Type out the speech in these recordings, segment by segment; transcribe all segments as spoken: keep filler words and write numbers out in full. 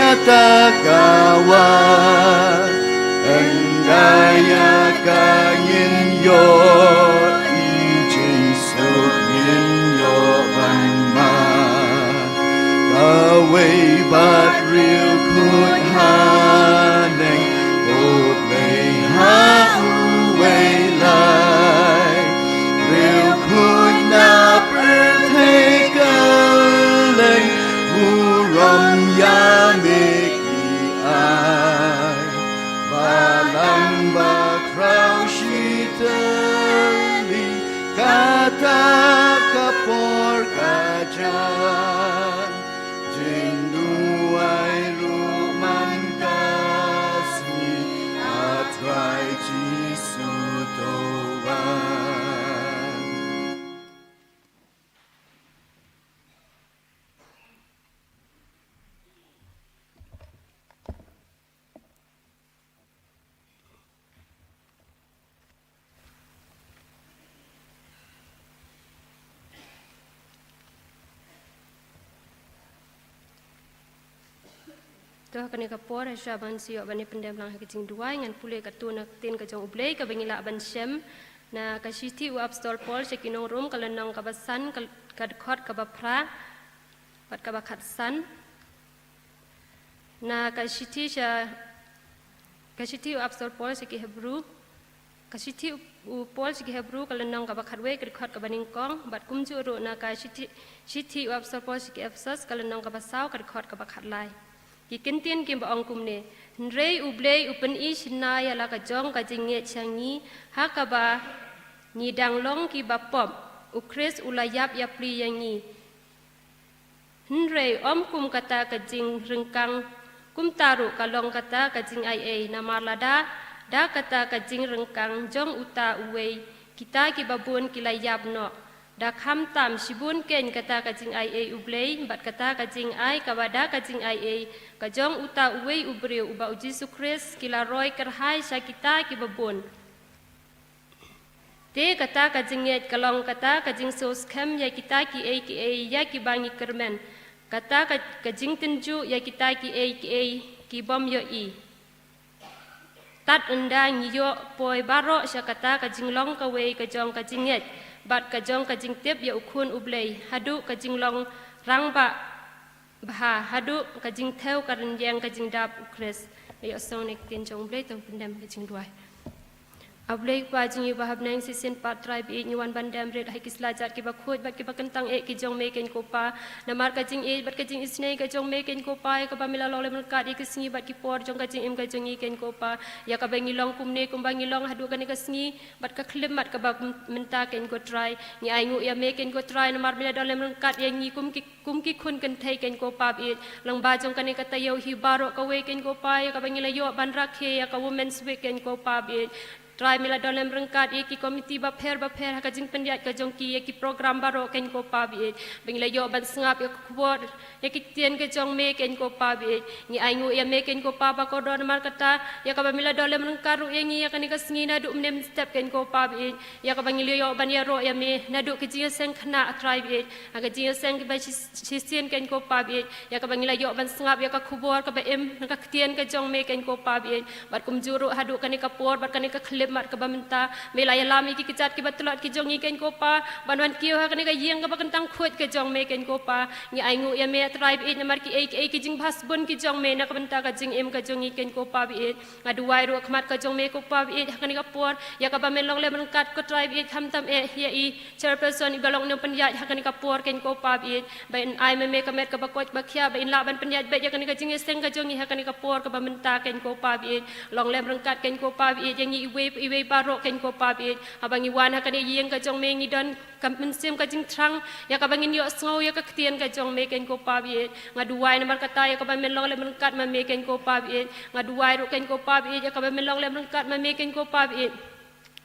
Kata ka wan, ynda ïa ka ngin ïohi, jingsuk ngin ïoh ban mad. Kawei bad riewkhuid haneng, bud lei ha uwei lai. Riewkhuid na pyrthei kylleng, burom ïa me ki ai. Balang bakhraw shi tylli, kata ka por ka jan. Jingduwai ruh man ka sngi, A Trai Jisu to wan. To ha kane ka por, hashwa ban shu ïoh ban ïa pyndem lang ha ka jingduwai, ngan pule katto na ka ktien ka jong U Blei kaba ngi lah ban shem na ka shithi u Apostol Paul sha ki nong Rom, ka lynnong kaba san, ka, ka dkhot kaba phra bad kaba khatsan. Na ka shithi sha, ka shithi u Apostol Paul sha ki Hebru, ka shithi u, u Paul sha ki Hebru, ka lynnong kaba khatwei, ka dkhot kaba nyngkong, bad kumjuh ruh na ka shithi, shithi u Apostol Paul sha ki Ephesos, ka lynnong kaba saw, ka dkhot kaba khatlai. Ki kyntien kiba ong kumne: Hynrei U Blei u pyni shynna ïa la ka jong ka jingngeit sha ngi, ha kaba ngi dang long kiba pop, U Khrist u la ïap ïapli ïa ngi. Hynrei ym kum kata ka jingryngkang, kumta ruh ka long kata ka jingaiei, namar lada da kata ka jingryngkang jong uta uwei, kita kiba bun ki la ïap noh. Da khamtam shibun keiñ kata ka jingaiei U Blei, bad kata ka jingai kaba da ka jingaiei ka jong uta uwei u briew, uba u Jisu Khrist, ki la roi kyrhai sha kita kiba bun. Te kata ka jingngeit ka long kata ka jingsngewskhem ïa kita kiei kiei ïa kiba ngi kyrmen, kata ka, ka jingtynjuh ïa kita kiei kiei ki bym ïohi. Tad ynda ngi ïoh poi baroh sha kata ka jinglong kawei ka jong ka jingngeit bad ka jong ka jingtip ïa U Khun U Blei, haduh ka jinglong rangbah bha, haduh ka jingthew ka rynïeng ka jingdap U Khrist. Ïohsngew na ka ktien jong U Blei, to pyndem ka jingduwai. A Blei Kpa jong ngi uba ha bneng, shisien pat Trai baieit ngi wan ban dem rit ha ki slajat kiba khuid bad kiba kyntang eh ki jong me keiñ ko Pa. Namar ka jingïeit bad ka jingisynei ka jong me keiñ ko Pa, ïa kaba me la long lem ryngkat ïa ki sngi bad ki por jong ka jingim ka jong ngi keiñ ko Pa. Ïa kaba ngi long kumne kumba ngi long haduh kane ka sngi bad ka khyllipmat kaba mynta keiñ ko Trai. Ngi ainguh ïa me keiñ ko Trai namar me la don lem ryngkat ïa ngi kum ki kum ki khun kynthei keiñ ko Pa baieit. Lyngba jong kane ka taïew hi baroh kawei keiñ ko Pa, ïa kaba ngi la ïoh ban rakhe ïa ka Women's Week keiñ ko Pa baieit. Trai me la don lem ryngkat ïa ki komiti bapher bapher ha ka jingpynïaid ka jong ki ïa ki program baroh keiñ ko Pa baieit. Ba ngi la ïoh ban sngap ïa ka khubor ïa ki ktien ka jong me keiñ ko Pa baieit. Ngi ainguh ïa me keiñ ko Pa ba kordor namar kata, ïa kaba me la don lem ryngkat ruh ïa ngi ïa kane ka sngi naduh mynne mynstep keiñ ko Pa baieit. Ïa kaba ngi la ïoh ban ïaroh ïa me naduh ka jingïaseng khynnah Trai baieit. Ha ka jingïaseng kiba shi-, shisien keiñ ko Pa baieit. Ïa kaba ngi la ïoh ban sngap ïa ka khubor kaba im na ka ktien ka jong me keiñ ko Pa baieit. Bad kumjuh ruh haduh kane ka por bad kane ka khyllipmat kaba mynta, me la ïalam ïa ki kjat kiba tlot ki jong ngi keiñ ko Pa ban wan kiew ha kane ka ïing kaba kyntang khuid ka jong me keiñ ko Pa. Ngi ainguh ïa me Trai baieit namar kiei kiei ki jingbha sbun ki jong me na ka bynta ka jingim ka jong ngi keiñ ko Pa baieit. Nga duwai ruh ha khmat ka jong me ko Pa baieit ha kane ka por, ïa kaba men long lem ryngkat ko Trai baieit, khamtam eh ïa i chairperson iba long nongpynïaid ha kane ka por keiñ ko Pa baieit. Ba in ai ma me ka met kaba koit ba khiah ba in lah ban pynïaid beit ïa kane ka jingïaseng ka jong ngi ha kane ka por kaba mynta keiñ ko Pa baieit. Long lem ryngkat keiñ ko Pa baieit ïa ngi iwei iwei baroh keiñ ko Pa baieit. Haba ngi wan ha kane ïing ka jong me ngi don ka mynsiem ka jingthrang ïa kaba ngin ïohsngew ïa ka ktien ka jong me keiñ ko Pa baieit. Nga duwai namar kata ïa kaba men long lem ryngkat ma me keiñ ko Pa baieit. Nga duwai ruh keiñ ko Pa baieit ïa kaba men long lem ryngkat ma me keiñ ko Pa baieit.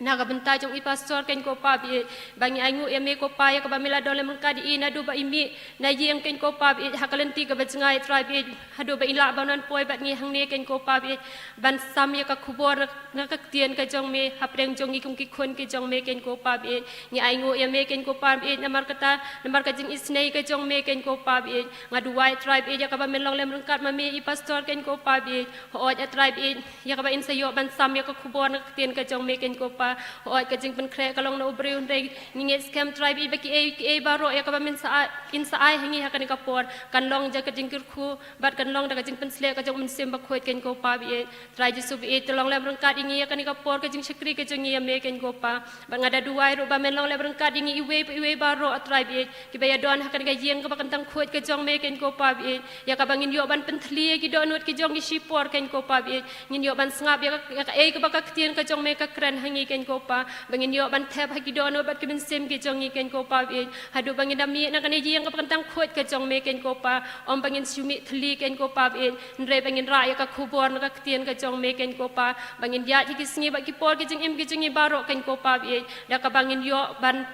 Na ka bynta jong i pastor kein ko Pa baieit, ba ngi ainguh ïa me ko Pa ïa kaba me la don lem ryngkat ïa i naduh ba i mih na ïing kein ko Pa baieit, ha ka lynti kaba jngai Trai baieit, haduh ba i lah ban wan poi bad ngi hangne kein ko Pa baieit, ban sam ïa ka khubor na, na ka ktien ka jong me, hapdeng jong ngi kum ki khun ki jong me kein ko Pa baieit. Ngi ainguh ïa me kein ko Pa baieit, namar kata, namar ka jingisynei ka jong me kein ko Pa baieit. Nga duwai Trai baieit ïa kaba men long lem ryngkat ma me i pastor kein ko Pa baieit. Hooid A Trai baieit, ïa kaba in sa ïoh ban sam ïa ka khubor na ka ktien ka jong me kein ko Pa. Hooid ka jingpynkhreh ka long na u briew, hynrei ngi ngeit skhem Trai baieit ba kiei kiei baroh ïa kaba men sa ai, in sa ai ha ngi ha kane ka por, kan long da ka jingkyrkhu bad kan long da ka jingpynsleh ka jong u Mynsiem Bakhuid kein ko Pa baieit. Trai Jisu baieit, to long lem ryngkat ïa ngi ha kane ka por ka jingshakri ka jong ngi ïa me kein ko Pa. Bad nga da duwai ruh ba men long lem ryngkat ïa ngi iwei pa iwei baroh A Trai baieit, kiba ïadon ha kane ka ïing kaba kyntang khuid ka jong me kein ko Pa baieit, ïa kaba ngin ïoh ban pynthylli ïa ki dohnud ki jong ngi shipor kein ko Pa baieit. Ngin ïoh ban sngap ïa ka, ïa kaei kaba ka ktien ka jong me ka kren ha ngi kein ko Pa, ba ngin ïoh ban thep ha ki dohnud bad ki mynsiem ki jong ngi kein ko Pa baieit, haduh ba ngin da mih na kane ka ïing kaba kyntang khuid ka jong me kein ko Pa. Ym ba ngin shu mih thylli kein ko Pa baieit, hynrei ba ngin rah ïa ka khubor na ka ktien ka jong me kein ko Pa, ba ngin ïaid ha ki sngi bad ki por ki jingim ki jong ngi baroh kein ko Pa baieit, da kaba ngin ïoh ban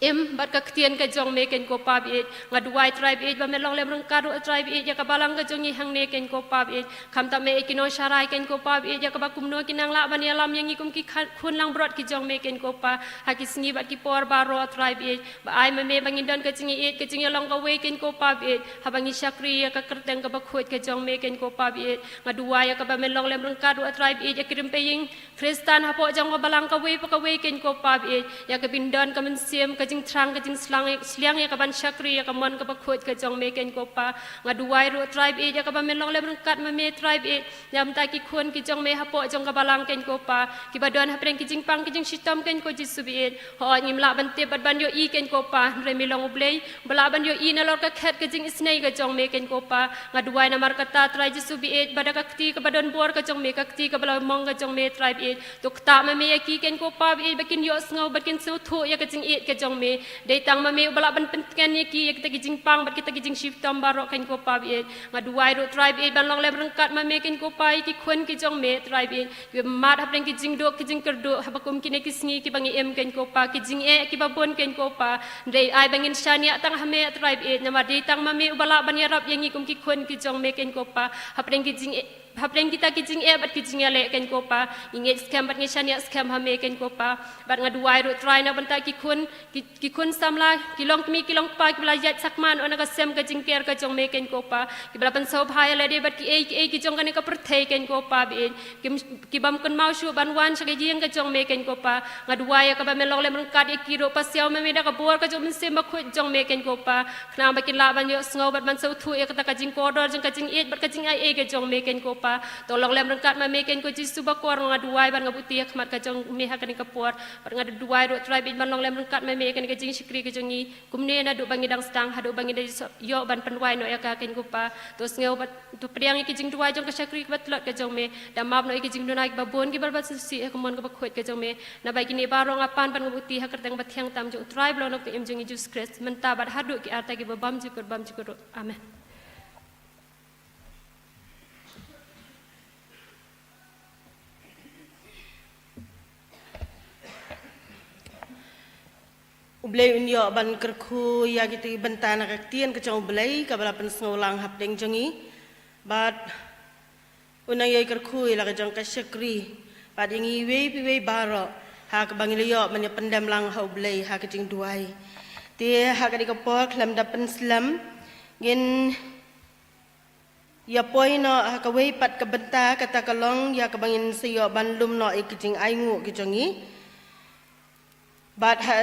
im bad ka ktien ka jong me kein ko Pa baieit. Nga duwai Trai baieit ba men long lem ryngkat ruh A Trai baieit ïa ka balang ka jong ngi hangne kein ko Pa baieit. Khamtam me ïa ki nongsharai kein ko Pa baieit, ïa kaba kumno kin nang lah ban ïalam ïa ngi kum ki kha-, khun langbrot ki jong me kein ko Pa, ha ki sngi bad ki por baroh A Trai baieit. Ba ai ma me ba ngin don ka jingïeit ka jingïalong kawei kein ko Pa baieit, haba ngi shakri ïa ka kyrteng kaba khuid ka jong me kein ko Pa baieit. Nga duwai ïa kaba men long lem ryngkat ruh A Trai baieit ïa ki rympei ïing Khristan hapoh jong ka balang kawei pa kawei kein ko Pa baieit, ïa ka ban don ka mynsiem ka jingthrang ka jingsliang, sliang ïa ka ban shakri ïa ka mon kaba khuid ka jong me kein ko Pa. Nga duwai ruh Trai baieit ïa kaba men long lem ryngkat ma me Trai baieit, na ka bynta ki khun ki jong me hapoh jong ka balang kein ko Pa, kiba don hapdeng ki jingpang ki jingshitom kein ko Jisu baieit. Hooid ngim lah ban tip bad ban ïohi kein ko Pa, hynrei me long U Blei ba lah ban ïohi nalor ka khet ka jingisynei ka jong me kein ko Pa. Nga duwai namar kata Trai Jisu baieit, ba da ka kti kaba donbor ka jong me, ka kti kaba la mong ka jong me Trai baieit, to ktah ma me ïa ki kein ko Pa baieit, ba kin ïohsngew bad kin sngewthuh ïa ka jingïeit ka jong me. Dei tang ma me uba lah ban pyntngen ïa ki ïa kita ki jingpang bad kita ki jingshitom baroh kein ko Pa baieit. Nga duwai ruh Trai baieit ban long lem ryngkat ma me kein ko Pa ïa ki khun ki jong me Trai baieit, kiba mad hapdeng ki jingduk ki jingkyrduh, haba kum kine ki sngi kiba ngi im kein ko Pa, ki jingeh kiba bun kein ko Pa. Hynrei ai ba ngin shaniah tang ha me Trai baieit, namar dei tang ma me uba lah ban ïarap ïa ngi kum ki khun ki jong me kein ko Pa, hapdeng ki jingeh, hapdeng kita ki jingeh bad ki jingïaleh kein ko Pa. Ngi ngeit skhem bad ngi shaniah skhem ha me kein ko Pa. Bad nga duwai ruh Trai na ka bynta ki khun, ki, ki khun samla, ki long kmie ki long kpa, kiba la ïaid sakma noh na ka sem ka jingker ka jong me kein ko Pa, kiba la pynsngewbha ïa lade bad kiei kiei ki jong kane ka pyrthei kein ko Pa baieit, kim, kibym kynmaw shuh ban wan sha ka ïing ka jong me kein ko Pa. Nga duwai ïa kaba men long lem ryngkat ïa ki ruh, pasiaw ma me da ka bor ka jong u Mynsiem Bakhuid jong me kein ko Pa, khnang ba kin lah ban ïohsngew bad ban sngewthuh ïa kata ka jingkordor jong ka jingïeit bad ka jingaiei ka jong me kein ko Pa. To long lem ryngkat ma me kein ko Jisu bakor, nga duwai bad nga buti ha khmat ka jong me ha kane ka por. Bad nga duwai ruh Trai baieit ban long lem ryngkat ma me ïa kane ka jingshakri ka jong ngi, kumne naduh ba ngi dang sdang haduh ba ngi da ïoh ban pynwai noh ïa ka kein ko Pa. To sngew bad to pdiang ïa ki jingduwai jong ka shakri kaba tlot ka jong me, da map noh ïa ki jingduna kiba bun kiba la ban sngewsih ha ka mon kaba khuid ka jong me. Naba ïa kine baroh nga pan bad nga buti ha ka kyrteng bathiang tam jong u Trai bad u Nongpynim jong ngi Jisu Khrist, mynta bad haduh ki arta kiba bymjukut bymjukut ruh. Amen. U Blei un ïoh ban kyrkhu ïa kita ki bynta na ka ktien ka jong U Blei kaba la pynsngewlang hapdeng jong ngi. Bad un nang ïai kyrkhu ïa la ka jong ka shakri bad ïa ngi iwei pa iwei baroh, ha kaba ngi la ïoh ban ïa pyndem lang ha U Blei ha ka jingduwai. Te ha kane ka por khlem da pynslem, ngin ïa poi noh ha kawei pat ka bynta, kata ka long ïa kaba ngin sa ïoh ban lum noh ïa ki jingainguh ki jong ngi. Bad ha,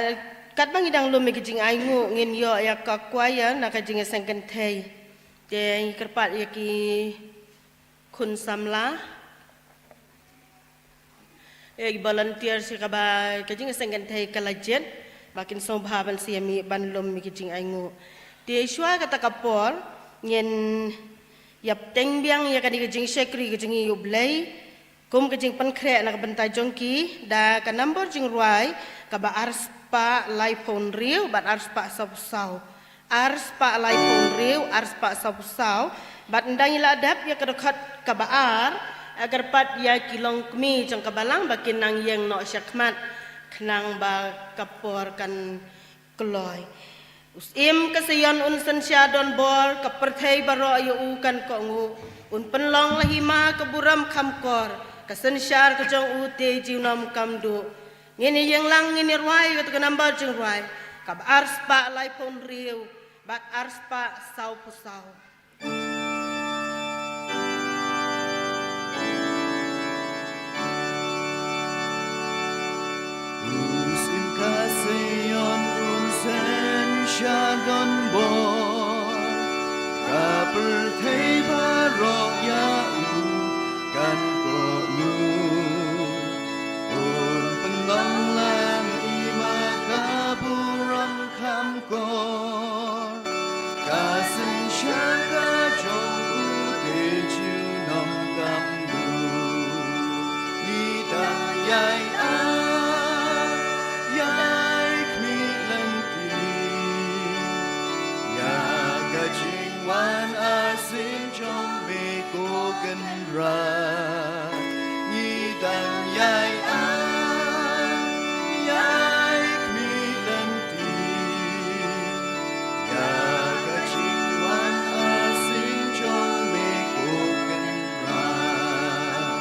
katba ngi dang lum ïa ki jingainguh, ngin ïoh ïa ka choir na ka jingïaseng kynthei. Te ngi kyrpad ïa ki khun samla, ïa ki volunteer sha kaba ka jingïaseng kynthei ka la jied, ba kin sngewbha ban sa ïa mih ban lum ïa ki jingainguh. Te shuwa kata ka por, ngin ïa bteng biang ïa kane ka jingshakri ka jong ngi ïa U Blei, kum ka jingpynkhreh na ka bynta jong ki, da ka number jingrwai kaba ar spah laiphew hynriew bad ar spah sawphew saw. Ar spah laiphew hynriew, ar spah sawphew saw. Bad ynda ngi la dep ïa ka dkhot kaba ar, Kyrpad ïa ki longkmie jong ka balang ba kin nang ïeng noh shakhmat, khnang ba ka por kan kloi. U Syiem ka Sion un synshar donbor, ka pyrthei baroh ïa u kan kohnguh. Un pynlong la hima ka burom kham kor, ka synshar ka jong u te junom kam duh. Ngin ïeng lang ngin ïa rwai ïa ka number jingrwai kaba arspah laiphew hynriew bad arspah sawphew saw. U Syiem ka Sion un synshar donbor, ka pyrthei baroh ïa u kan kohnguh. Un pynlong la hima ka burom kham kor, ka synshar ka jong u te junom kam duh. Ngi dang ïai ai, ïai khmih lynti ïa ka jingwan arsien jong me, ko Kynrad. Ngi dang ïai ai, ïai khmih lynti ïa ka jingwan arsien jong me, ko Kynrad.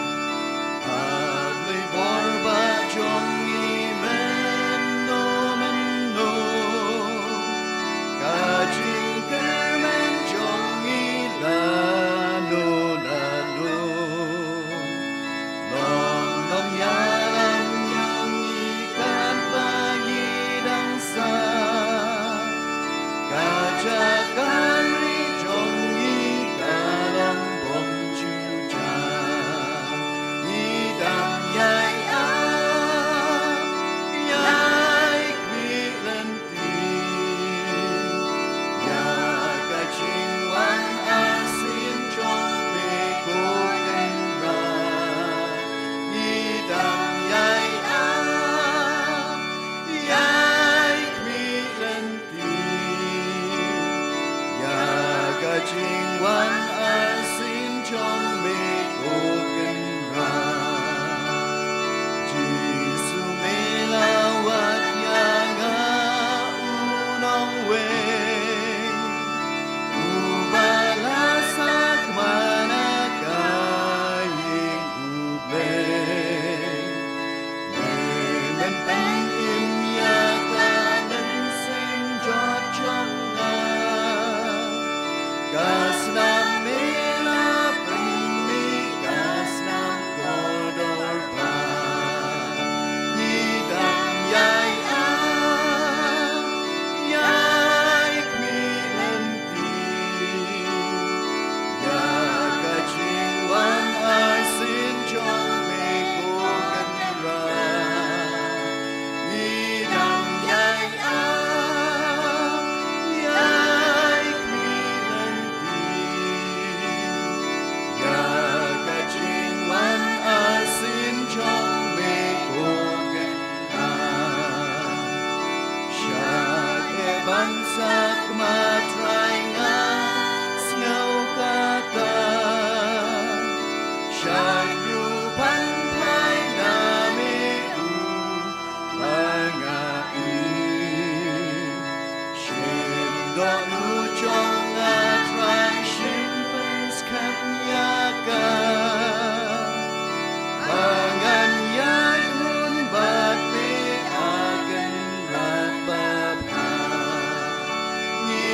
Hap leit bor ba jong ngi mynno mynno, ka jingkyrmen jong ngi lano lano. Long long ïalam ïa ngi katba ngi dang sah, ka jaka ri jong ngi ka long bymjynjar. Ngi dang ïai ai, ïai khmih lynti ïa ka jingwan arsien jong me, ko Kynrad. Ngi dang ïai ai, ïai khmih lynti ïa ka jingwan arsien jong me, ko Kynrad. Jisu, me la wad ïa nga u nongwei uba la sakma na ka ïing U Blei. Me men pynim ïa ka mynsiem jot jong nga. Ka snam me la pynmih, ka snam kordor bha. Ngi dang ïai ai, ïai khmih lynti ïa ka jingwan arsien jong me, ko Kynrad. Ngi dang ïai ai, ïai khmih lynti ïa ka jingwan arsien jong me, ko Kynrad. Shah ban sakma Trai, nga sngew kata. Shah ruh ban phai na me u ba nga ïeit. Shim dohnud jong nga Trai, shim pynskhem ïa ka. Ba ngan ïaid hun bad me, a Kynrad babha. Ngi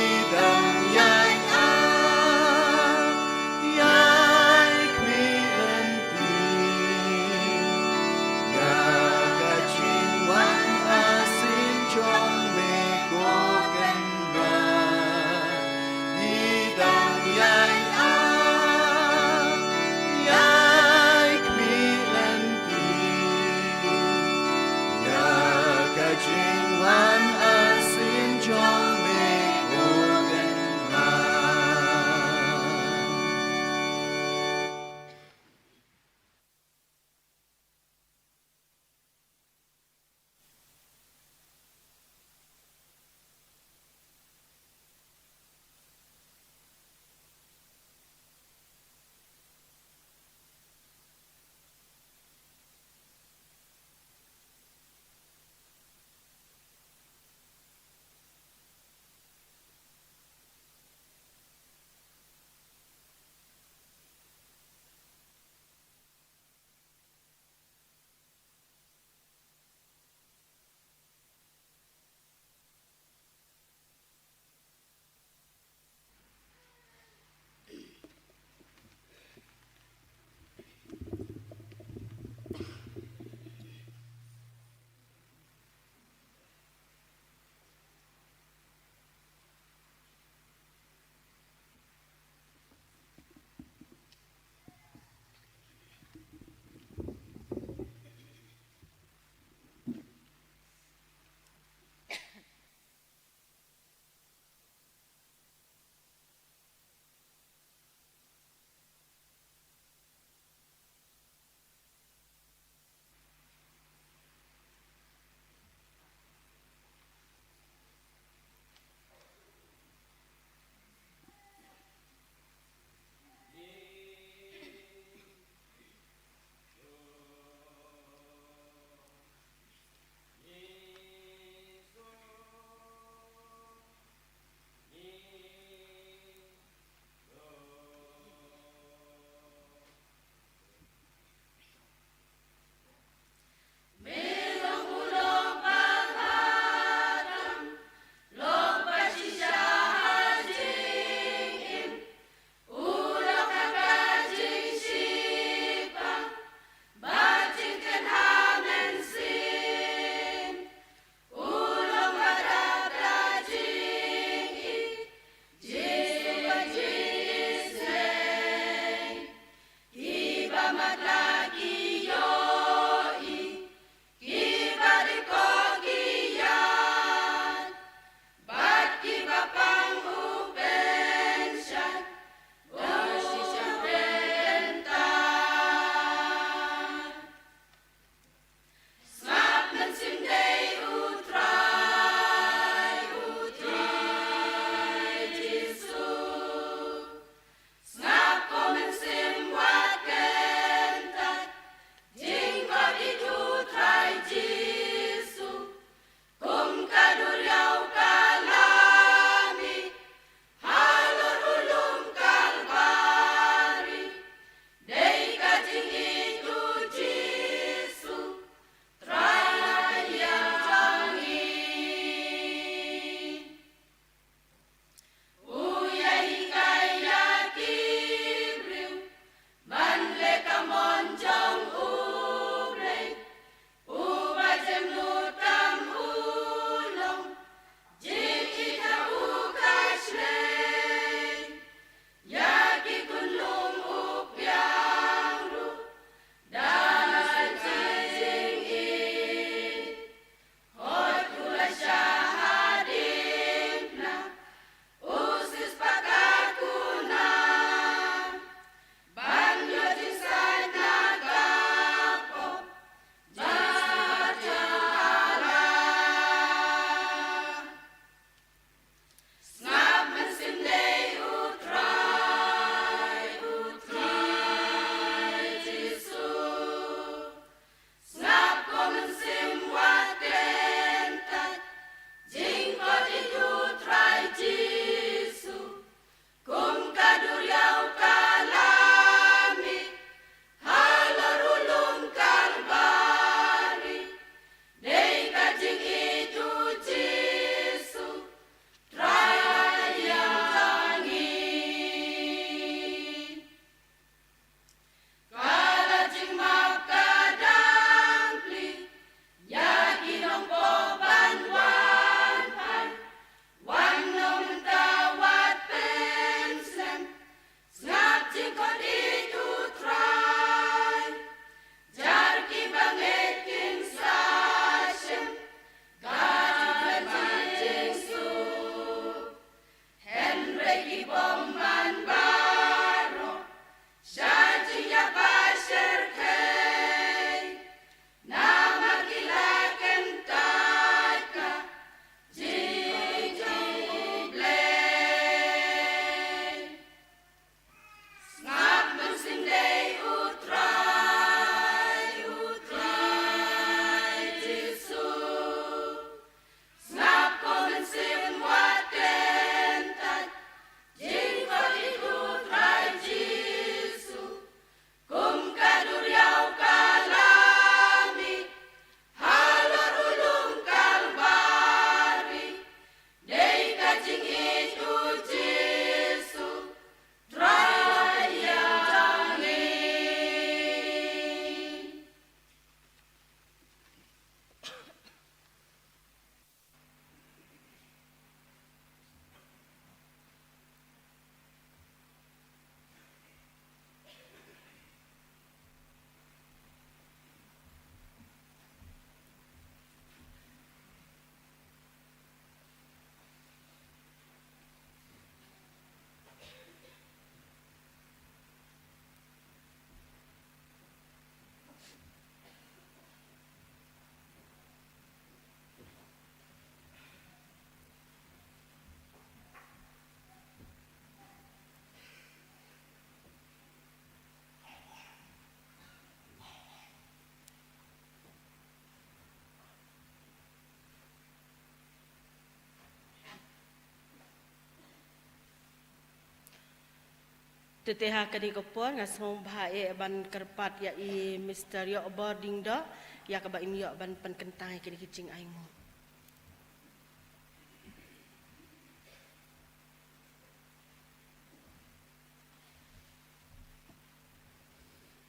Te te ha kane ka por nga sngewbha eh ban kyrpad ïa i Mister Ïohbor Diengdoh, ïa kaba in ïoh ban pynkyntang ïa kine ki jingainguh.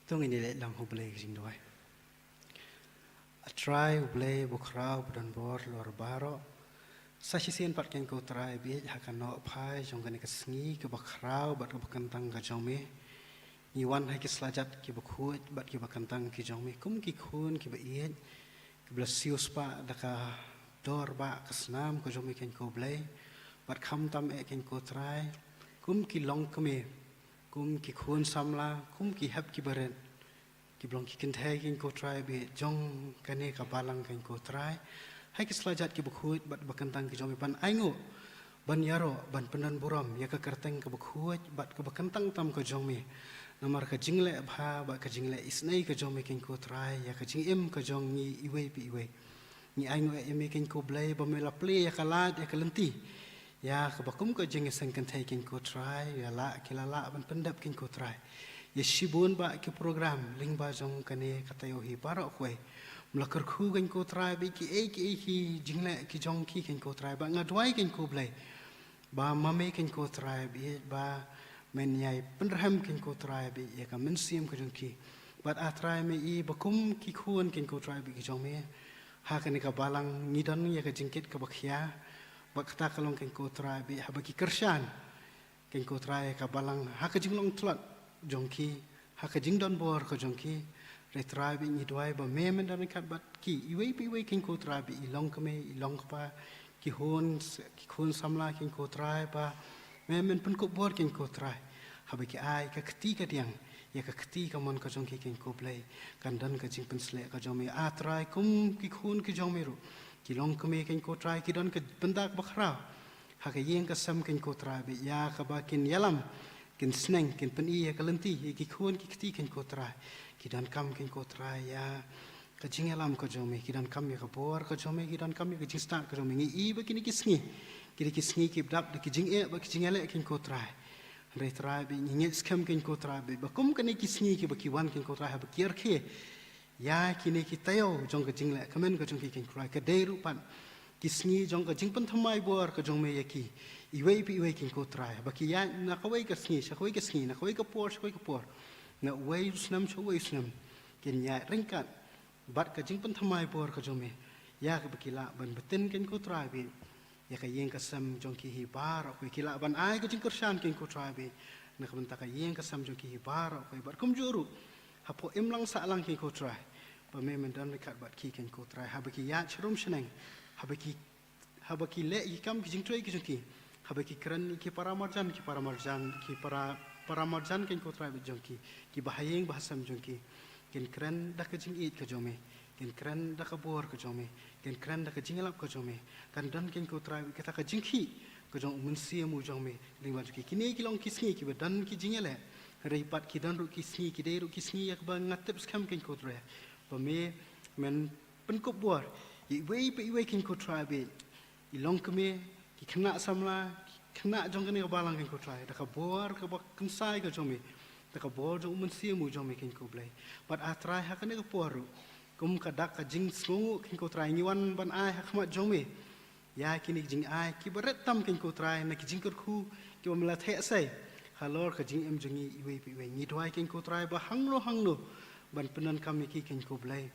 To ngin ïaleh lang ha U Blei ka jingduwai. A Trai U Blei ba khraw ba don bor halor baroh. Sa shisien pat keiñ ko Trai baieit ha ka nohphai jong kane ka sngi kaba khraw bad kaba kyntang ka jong me. Ngi wan ha ki slajat kiba khuid bad kiba kyntang ki jong me kum ki khun kiba ïeit, kiba la siewspah da ka dor ba ka snam ka jong me keiñ ko Blei. Bad khamtam eh keiñ ko Trai, kum ki longkmie, kum ki khun samla, kum ki hep kiba rit, kiba long ki kynthei keiñ ko Trai baieit jong kane ka balang keiñ ko Trai. Ha ki slajat kiba khuid bad ba kyntang ki jong me ban ainguh, ban ïaroh, ban pyndonburom ïa ka kyrteng kaba khuid bad kaba kyntang tam ka jong me. Namar ka jingleh bha bad ka jingleh isynei ka jong me keiñ ko Trai ïa ka jingim ka jong ngi iwei pa iwei. Ngi ainguh ïa me keiñ ko Blei ba me la plie ïa ka lad ïa ka lynti, ïa kaba kum ka jingïaseng kynthei keiñ ko Trai, ïa la ki la lah ban pyndep keiñ ko Trai ïa shibun ba ki program lyngba jong kane ka taïew hi baroh kawei. Me la kyrkhu keiñ ko Trai bad kiei kiei ki jingleh ki jong ki keiñ ko Trai, bad nga duwai keiñ ko Blei ba ma me keiñ ko Trai baieit ba men ïai pynrhem keiñ ko Trai baieit ïa ka mynsiem ka jong ki. Bad A Trai me i ba kum ki khun keiñ ko Trai baieit ki jong me, ha kane ka balang ngi don ïa ka jingkit kaba khia bad kata ka long keiñ ko Trai baieit haba ki kyrshan keiñ ko Trai ïa ka balang ha ka jinglong tlot jong ki, ha ka jingdonbor ka jong ki. Re Trai baieit ngi duwai ba me men don ryngkat bad ki iwei pa iwei keiñ ko Trai baieit, i longkmie, i longkpa, ki khun, ki khun samla keiñ ko Trai ba me men pynkup bor keiñ ko Trai. Haba ki ai ka kti kadiang ïa ka kti kamon ka jong ki keiñ ko Blei, kan don ka jingpynsleh ka jong me A Trai kum ki khun ki jong me ruh, ki longkmie keiñ ko Trai ki don ka bynta kaba khraw ha ka ïing ka sem keiñ ko Trai baieit, ïa kaba kin ïalam, kin sneng, kin pyni ïa ka lynti ïa ki khun ki kti keiñ ko Trai. Ki donkam keiñ ko Trai ïa ka jingïalam ka jong me, ki donkam ïa ka bor ka jong me, ki donkam ïa ka jingstad ka jong me. Ngi i ba kine ki sngi ki dei ki sngi kiba dap da ki jingeh bad ki jingïaleh keiñ ko Trai. Hynrei Trai baieit ngi ngeit skhem keiñ ko Trai baieit ba kum kane ki sngi kiba ki wan keiñ ko Trai haba ki rkhie ïa kine ki taïew jong ka jingleh kmen ka jong ki keiñ ko Trai, ka dei ruh pat ki sngi jong ka jingpynthymmai bor ka jong me ïa ki iwei pa iwei keiñ ko Trai. Haba ki ïaid na kawei ka sngi sha kawei ka sngi, na kawei ka por sha kawei ka por, na uwei u snem sha uwei u snem, kin ïaid ryngkat bad ka jingpynthymmai bor ka jong me, ïa kaba ki lah ban btin keiñ ko Trai baieit ïa ka ïing ka sem jong ki hi baroh kawei, ki lah ban ai ka jingkyrshan keiñ ko Trai baieit na ka bynta ka ïing ka sem jong ki hi baroh kawei. Bad kumjuh ruh hapoh imlang sahlang keiñ ko Trai, ba me men don ryngkat bad ki keiñ ko Trai, haba ki ïaid sharum shaneng, haba ki, haba ki leh ïa ki kam ki jingtrei ki jong ki, haba ki kren ïa ki para marjan, ki para marjan, ki para, para marjan keiñ ko Trai baieit jong ki, kiba ha ïing ba ha sem jong ki, kin kren da ka jingïeit ka jong me, kin kren da ka bor ka jong me, kin kren da ka jingïalap ka jong me. Kan don keiñ ko Trai baieit kata ka jingkhih ka jong u Mynsiem u jong me lyngba jong ki. Kine ki long ki sngi kiba don ki jingïaleh, hynrei pat ki don ruh ki sngi, ki dei ruh ki sngi ïa kaba nga tip skhem keiñ ko Trai ba me men pynkup bor ïa iwei pa iwei keiñ ko Trai baieit, i longkmie, ki khynnah samla, ki khynnah jong kane ka balang keiñ ko Trai, da ka bor kaba kynsai ka jong me, da ka bor jong u Mynsiem u jong me keiñ ko Blei. Bad A Trai ha kane ka por ruh, kum ka dak ka jingsngewnguh keiñ ko Trai, ngi wan ban ai ha khmat jong me ïa kine ki jingai kiba rit tam keiñ ko Trai, na ki jingkyrkhu kiba me la theh sei halor ka jingim jong ngi iwei pa iwei. Ngi duwai keiñ ko Trai ba hangno hangno ban pyndonkam ïa ki keiñ ko Blei,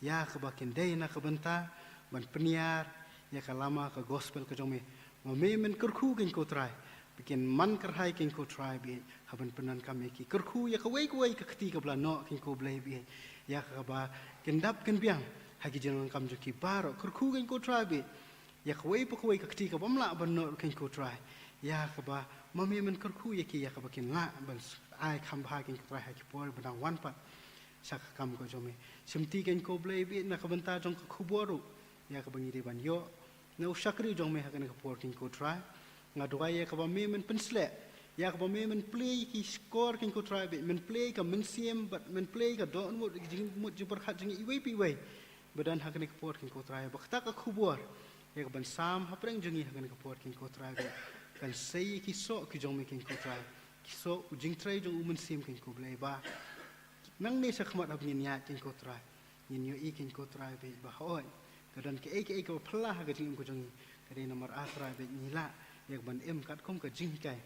ïa kaba kin dei na ka bynta ban pynïar ïa ka lama ka gospel ka jong me. Ma me men kyrkhu keiñ ko Trai ba kin man kyrhai keiñ ko Trai baieit, ha ban pyndonkam ïa ki. Kyrkhu ïa kawei kawei ka kti kaba la noh keiñ ko Blei baieit, ïa kaba kin dap kin biang ha ki jingdonkam jong ki baroh. Kyrkhu keiñ ko Trai baieit ïa kawei pa kawei ka kti kabym lah ban noh ruh keiñ ko Trai, ïa kaba ma me men kyrkhu ïa ki, ïa kaba kin lah ban ai kham bha keiñ ko Trai ha ki por ba dang wan pat sha ka kam ka jong me. Shimti keiñ ko Blei baieit na ka bynta jong ka khubor ruh ïa kaba ngi dei ban ïoh na u shakri jong me ha kane ka por keiñ ko Trai. Nga duwai ïa kaba me men pynsleh, ïa kaba me men plie ïa ki shkor keiñ ko Trai baieit, men plie ïa ka mynsiem bad men plie ïa ka dohnud, ka jingmut jingpyrkhat jong ngi iwei pa iwei ba don ha kane ka por keiñ ko Trai, ba kata ka khubor ïa kaban sam hapdeng jong ngi ha kane ka por keiñ ko Trai baieit, kan sei ïa ki soh ki jong me keiñ ko Trai. Ki soh u jingtrei jong u Mynsiem, keiñ ko Blei, ba nangne shakhmat haba ngin ïaid, keiñ ko Trai, ngin ïohi, keiñ ko Trai, ba, ba hooid ka don kaei kaei kaba phylla ha ka jingim ka jong ngi. Ka dei namar, ah Trai, ba ngi lah ïa kaban im katkum ka jinghikai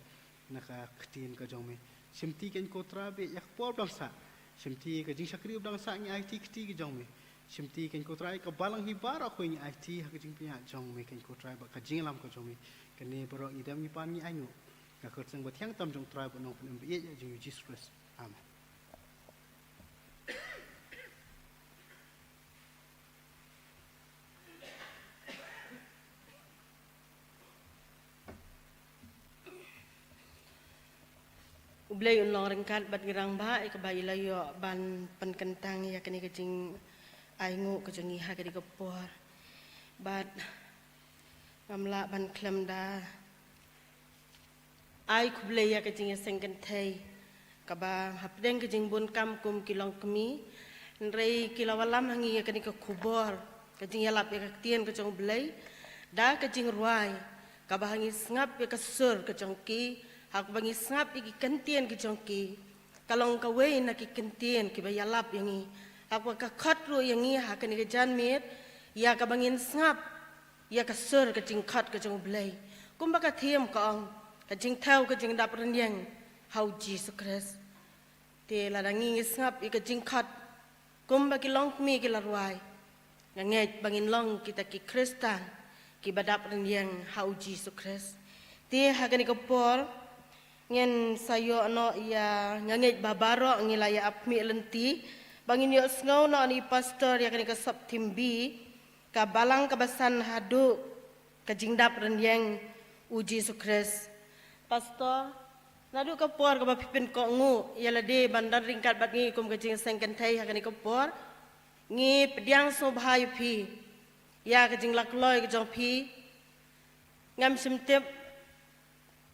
na ka ktien ka jong me. Shimti, keiñ ko Trai, ba ïa ka por ba dang sah, shimti ka jingshakri ba dang sah, ngi aiti kti ka jong me. Shimti, keiñ ko Trai, ka balang hi baroh kawei ngi aiti ha ka jingpynïaid jong me, keiñ ko Trai, bad ka jingïalam ka jong me. Kane baroh ngi dem ngi pan ngi ainguh na ka kyrteng ba thiang tam jong u Trai bad Nongpynim ba ïeit, ïa jong ngi u Jisu Khrist. Amen. U Blei un long ryngkat bad ngi rangbah, ïa kaba i la ïoh ban pynkyntang ïa kane ka jingainguh ka jong ngi ha kane ka por. Bad ngam lah ban khlem da ai khublei ïa ka jingïaseng kynthei kaba hapdeng ka jingbun kam kum ki longkmie, hynrei ki la wallam ha ngi ïa kane ka khubor ka jingïalap ïa ka ktien ka jong u Blei da ka jingrwai, kaba ha ngi sngap ïa ka sur ka jong ki, ha kaba ngi sngap ïa ki kyntien ki jong ki, ka long kawei na ki kyntien kiba ïalap ïa ngi, ha kaba ka khot ruh ïa ngi ha kane ka janmiet ïa kaba ngin sngap ïa ka sur ka jingkhot ka jong u Blei. Kumba ka theme ka ong, ka jingthew ka jingdap rynïeng ha u Jisu Khrist. Te lada ngi ngi sngap ïa ka jingkhot kumba ki longkmie ki la rwai, nga ngeit ba ngin long kita ki Khristan kiba dap rynïeng ha u Jisu Khrist. Te ha kane ka por ngin sa ïoh noh ïa, nga ngeit ba baroh ngi la ïa ap mih lynti ba ngin ïohsngew noh na i pastor ïa kane ka sub theme B, ka balang kaba san haduh ka jingdap rynïeng u Jisu Khrist. Pastor, naduh ka por kaba phi pynkohnguh ïa lade ban don ryngkat bad ngi kum ka jingïaseng kynthei ha kane ka por, ngi pdiang sngewbha ïa phi ïa ka jinglakloi ka jong phi. Ngam shym tip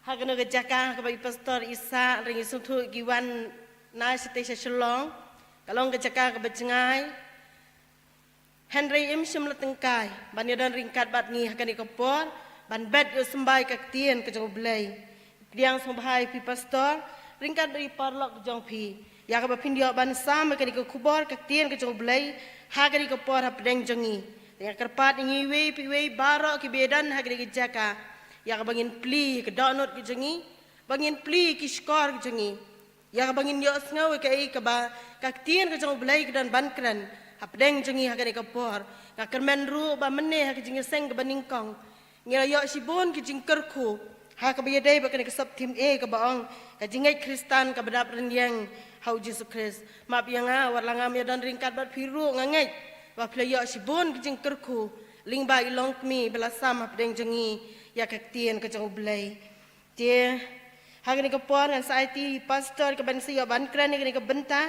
ha kano ka jaka kaba i pastor i sah, hynrei ngi sngewthuh ki wan na shatei sha Shillong, ka long ka jaka kaba jngai. Hynrei im shym la tyngkai ban ïadon ryngkat bad ngi ha kane ka por ban bet ïohsymbai ka ktien ka jong u Blei. Pdiang sngewbha ïa phi pastor ryngkat bad i paralok ka jong phi, ïa kaba phin ïoh ban sam ïa kane ka khubor ka ktien ka jong u Blei ha kane ka por hapdeng jong ngi. Te nga kyrpad ïa ngi iwei pa iwei baroh kiba ïadon ha kane ka jaka, ïa kaba ngin plie ïa ka dohnud ka jong ngi, ba ngin plie ïa ki shkor ka jong ngi, ïa kaba ngin ïohsngew ïa kaei kaba ka ktien ka jong u Blei ka don ban kren hapdeng jong ngi ha kane ka por. Nga kyrmen ruh ba mynne ha ka jingïaseng kaba nyngkong ngi la ïoh shibun ki jingkyrkhu ha kaba ïadei bad kane ka sub theme A kaba ong ka jingngeit Khristan kaba dap rynïeng ha u Jisu Khrist. Map ïa nga, wat la ngam ïadon ryngkat bad phi ruh nga ngeit ba phi la ïoh shibun ki jingkyrkhu lyngba i longkmie ba la sam hapdeng jong ngi ïa ka ktien ka jong u Blei. Te ha kane ka por ngan sa aiti i pastor kaban sa ïoh ban kren ïa kane ka bynta.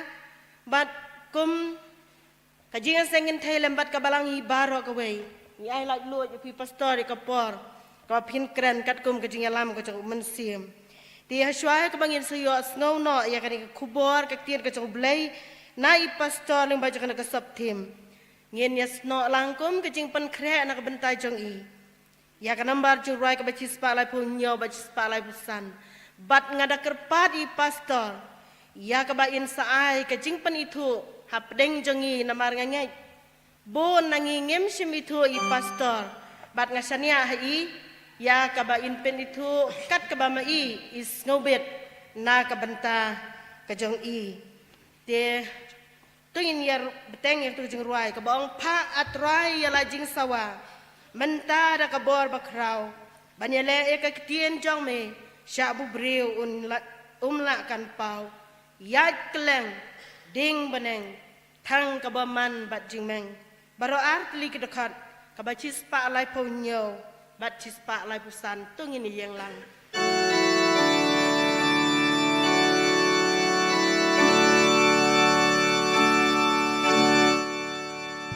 Bad kum ka jingïaseng kynthei lem bad ka balang hi baroh kawei, ngi ai laitluid ïa phi pastor ïa ka por kaba phin kren katkum ka jingïalam ka jong u Mynsiem. Te ha shuwa kaba ngin sa ïohsngew noh ïa kane ka khubor ka ktien ka jong u Blei na i pastor lyngba jong kane ka sub theme, ngin ïasnoh lang kum ka jingpynkhreh na ka bynta jong i ïa ka nambar jingrwai kaba shispah laiphew hynñiew bad shispah laiphew san. Bad nga da kyrpad ïa i pastor ïa kaba in sa ai ka jingpynithuh hapdeng jong ngi, namar nga ngeit bun na ngi ngim shym ithuh ïa i pastor, bad nga shaniah ha i ïa kaba in pynithuh kat kaba ma i i sngewbit na ka bynta ka jong i. Te to ngin ïa bteng ïa ka jingrwai kaba ong: Phah, ah Trai, ïa la jingsawa mynta da ka bor bakhraw, ban ïaleh ïa ka ktien jong me sha u briew un la, um lah kan paw. Ïaid kylleng, ding bneng, thang kaba man bad jingmeng. Baroh ar tylli ki dkhot, kaba shispah laiphew hynñiew bad shispah laiphew san. To ngin ïeng lang.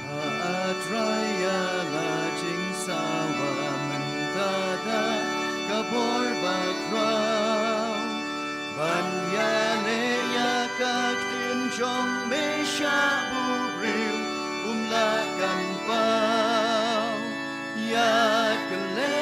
Phah, ah Trai, ïa la jingsawa mynta da ka bor bakhraw, ban ïaleh ïa ka ktien jong me sha u briew um lah kan paw. Ïaid kylleng,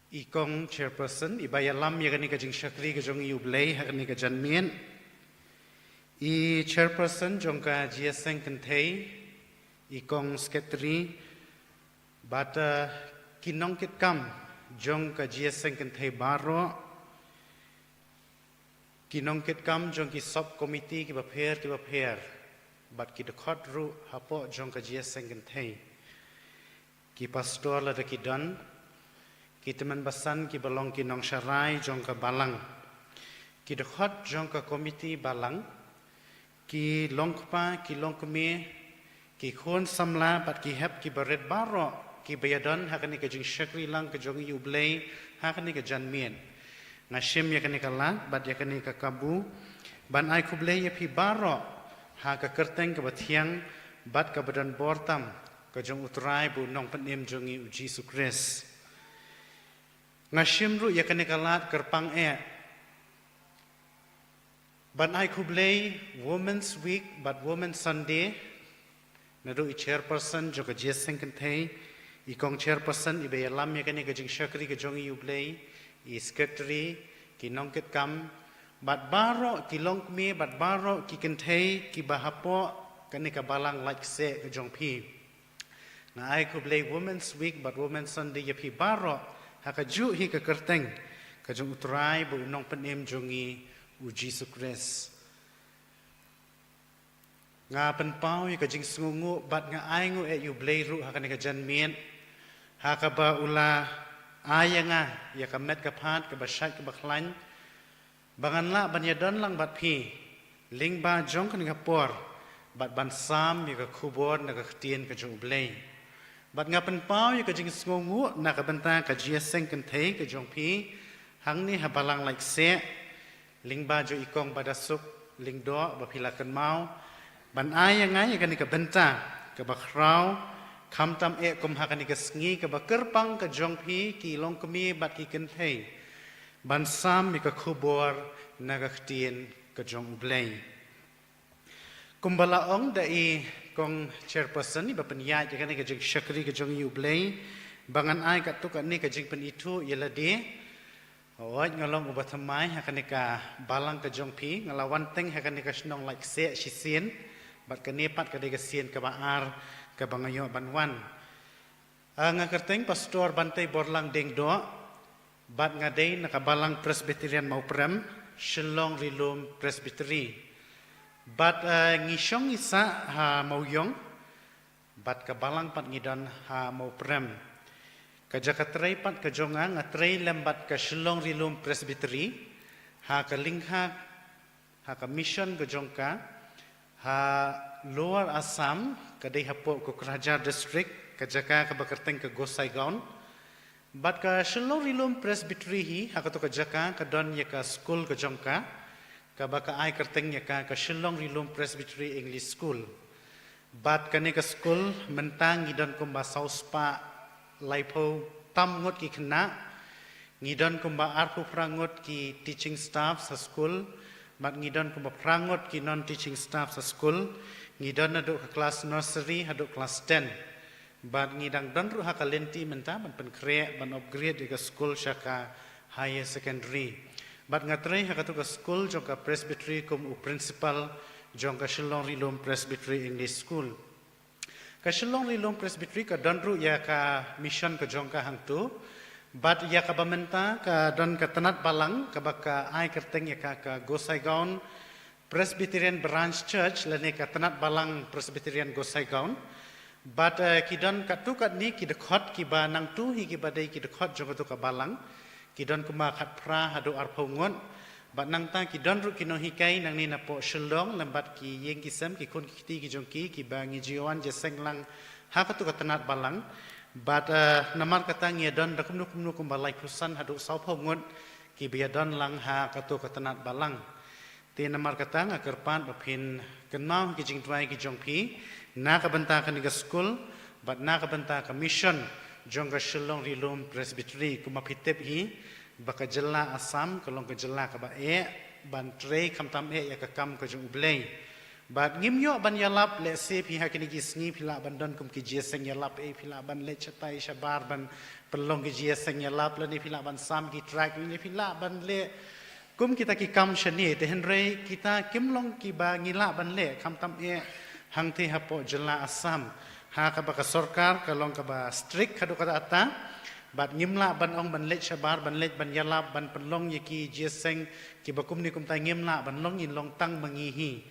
I kong chairperson, i ba ïalam ïa kane ka jingshakri ka jong i U Blei ha kane ka janmiet. I chairperson jong ka Jingïaseng Kynthei, i kong secretary, bad, eh, ki nongkitkam jong ka Jingïaseng Kynthei baroh, ki nongkitkam jong ki sub committee ki bapher ki bapher, bad ki dkhot ruh hapoh jong ka Jingïaseng Kynthei. Ki pastor lada ki don, ki tymmen basan ki ba long ki nongsharai jong ka balang, ki dkhot jong ka committee balang, ki longkpa, ki longkmie, ki khun samla, bad ki hep ki barit baroh, ki ba ïadon ha kane ka jingshakri lang ka jong i U Blei ha kane ka janmiet. Nga shim ïa kane ka lad bad ïa kane ka kabu ban ai khublei ïa phi baroh ha ka kyrteng ka bathiang bad ka badonbor tam ka jong U Trai bad U Nongpynim jong ngi U Jisu Khrist. Nga shim ruh ïa kane ka lad kyrpang eh ban ai khublei Women's Week bad Women's Sunday naduh i chairperson jong ka Jingïaseng Kynthei, i kong chairperson i ba ïalam ïa kane ka jingshakri ka jong i U Blei, i secretary, ki nongkitkam, bad baroh ki longkmie, bad baroh ki kynthei ki ba hapoh kane ka balang lait kseh ka jong phi. Nga ai khublei Women's Week bad Women's Sunday ïa phi baroh ha kajuh hi ka kyrteng ka jong U Trai bad U Nongpynim jong ngi U Jisu Khrist. Nga pynpaw ïa ka jingsngewnguh bad nga ai nguh eh ïa U Blei ruh ha kane ka janmiet, ha kaba u la ai ïa nga ïa ka met ka phad ka ba shait ka ba khlaiñ, ba ngan lah ban ïadon lang bad phi lyngba jong kane ka por, bad ban sam ïa ka khubor na ka ktien ka jong U Blei. Bad nga pynpaw ïa ka jingsngewnguh na ka bynta ka Jingïaseng Kynthei ka jong phi hangne ha balang lait kseh, lyngba jong i kong Badasuk Lyngdoh ba phi la kynmaw ban ai ïa nga ïa kane ka bynta ka ba khraw, khamtam eh kum ha kane ka sngi ka ba kyrpang ka jong phi ki longkmie bad ki kynthei, ban sam ïa ka khubor na ka ktien ka jong U Blei. Kumba la ong da i kong chairperson i ba pynïaid ïa kane ka jingshakri ka jong i U Blei, ba ngan ai katto katne ka jingpynithuh ïa lade. Hooid, nga long u ba thymmai ha kane ka balang ka jong phi, nga la wan teng ha kane ka shnong lait kseh shisien, bad kane pat ka dei ka sien ka ba ar ka ba nga ïoh ban wan. Ah, nga kyrteng Pastor Bantei Borlang Diengdoh, bad nga dei na ka balang Presbyterian Mawprem, Shillong Rilum Presbytery. Bad, ah, ngi shong ngi sah ha Mawiong, bad ka balang pat ngi don ha Mawprem. Ka jaka trei pat ka jong nga, nga trei lem bad ka Shillong Rilum Presbytery ha ka lyngkha, ha ka mission ka jong ka ha Lower Assam, ka dei hapoh Kokrajhar District, ka jaka ka ba kyrteng ka Gosaikhanj. Bad ka Shillong Rilum Presbytery hi, ha kato ka jaka ka don ïa ka skul ka jong ka, ka ba ka ai kyrteng ïa ka ka Shillong Rilum Presbytery English School. Bad kane ka skul mynta ngi don kumba saw spah laiphew tam ngut ki khynnah, ngi don kumba arphew phra ngut ki teaching staff ha skul, bad ngi don kumba phra ngut ki non teaching staff ha skul, ngi don naduh ka klas nursery haduh klas ten. Bad ngi dang don ruh ha ka lynti mynta ban pynkhreh, ban upgrade ïa ka skul sha ka higher secondary. Bad nga trei ha kato ka skul jong ka Presbytery kum u principal jong ka Shillong Rilum Presbytery English School. Ka Shillong Rilum Presbytery ka don ruh ïa ka mission ka jong ka hangto. Bad ïa ka ba mynta ka don ka tnat balang ka ba ka ai kyrteng ïa ka ka Gosaikhanj Presbyterian Branch Church lane ka tnat balang Presbyterian Gosaikhanj. Bad, eh, ki don katto katne ki dkhot ki ba nangto hi ki ba dei ki dkhot jong kato ka balang. Ki don kumba khatphra haduh arphew ngut. Bad nangta ki don ruh ki nonghikai nangne napoh Shillong lem bad ki ïing ki sem, ki khun ki kti ki jong ki, ki ba ngi ju wan jingïaseng lang ha kato ka tnat balang. Bad, eh, namar kata ngi don da kumno kumno kumba laiphew san haduh sawphew ngut ki ba ïadon lang ha kato ka tnat balang. Te namar kata nga kyrpad ba phin kynmaw ki jingduwai ki jong phi na ka bynta kane ka skul bad na ka bynta ka mission jong ka Shillong Rilum Presbytery. Kumba phi tip hi ba ka jylla Assam ka long ka jylla ka ba eh ban trei khamtam eh ïa ka kam ka jong U Blei. Bad ngim ïoh ban ïalap, lehse phi ha kine ki sngi phi lah ban don kum ki jingïaseng ïalap, eh, phi lah ban leit shatai shabar ban pynlong ki jingïaseng ïalap, lane phi lah ban sam ki tract, lane phi lah ban leh kum kita ki kam shane. Te hynrei kita kim long kiba ngi lah ban leh, khamtam eh hangtei hapoh jylla Assam, ha kaba ka sorkar ka long kaba strict haduh katta katta. Bad ngim lah ban ong ban leit shabar, ban leit ban ïalap, ban pynlong ïa ki jingïaseng kiba kumne kumtai, ngim lah ban long, ngin long tang ma ngi hi.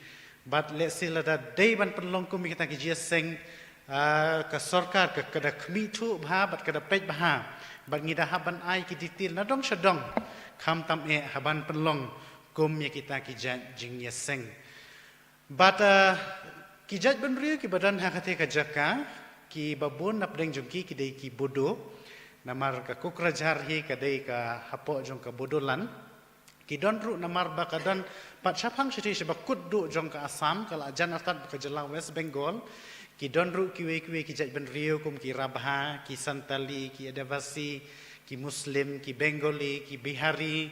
Bad lehse lada dei ban pynlong kum ïa kita ki jingïaseng, ah, ka sorkar ka, ka da khmih thuh bha bad ka da peit bha. Bad ngi da hap ban ai ki detail na dong sha dong, khamtam eh haba pynlong kum ïa kita ki jait jingïaseng. Bad, ah, ki jaitbynriew kiba don ha katei ka jaka, kiba bun napdeng jong ki ki dei ki Bodo, namar ka Kokrajhar hi ka dei ka hapoh jong ka Bodoland. Ki don ruh namar ba ka don pat shaphang shatei shaba kut duh jong ka Assam, ka la jan artat bad ka jylla West Bengal. Ki don ruh kiwei kiwei ki jaitbynriew kum ki Rabha, ki Santali, ki Adivasi, ki Muslim, ki Bengali, ki Bihari.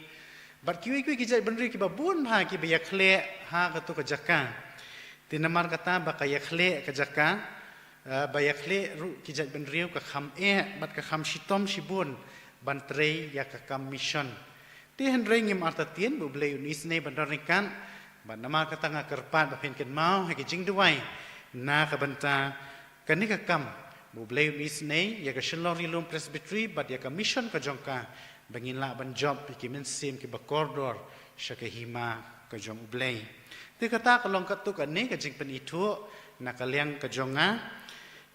Bad kiwei kiwei ki jaitbynriew kiba bun bha kiba ïakhleh ha kato ka jaka. Te namar kata ba ka ïakhleh ka jaka, eh, ba ïakhleh ruh ki jaitbynriew, ka kham eh bad ka kham shitom shibun ban trei ïa ka kam mission. Te hynrei ngim artatien, ba U Blei un isynei ban don ryngkat. Bad namar kata nga kyrpad ba phin kynmaw ha ki jingduwai na ka bynta kane ka kam, ba U Blei un isynei ïa ka Shillong Ri Lum Presbytery bad ïa ka mission ka jong ka, ba ngin lah ban jop ïa ki mynsiem kiba kordor sha ka hima ka jong U Blei. Te kata ka long katto katne ka jingpynithuh na ka liang ka jong nga,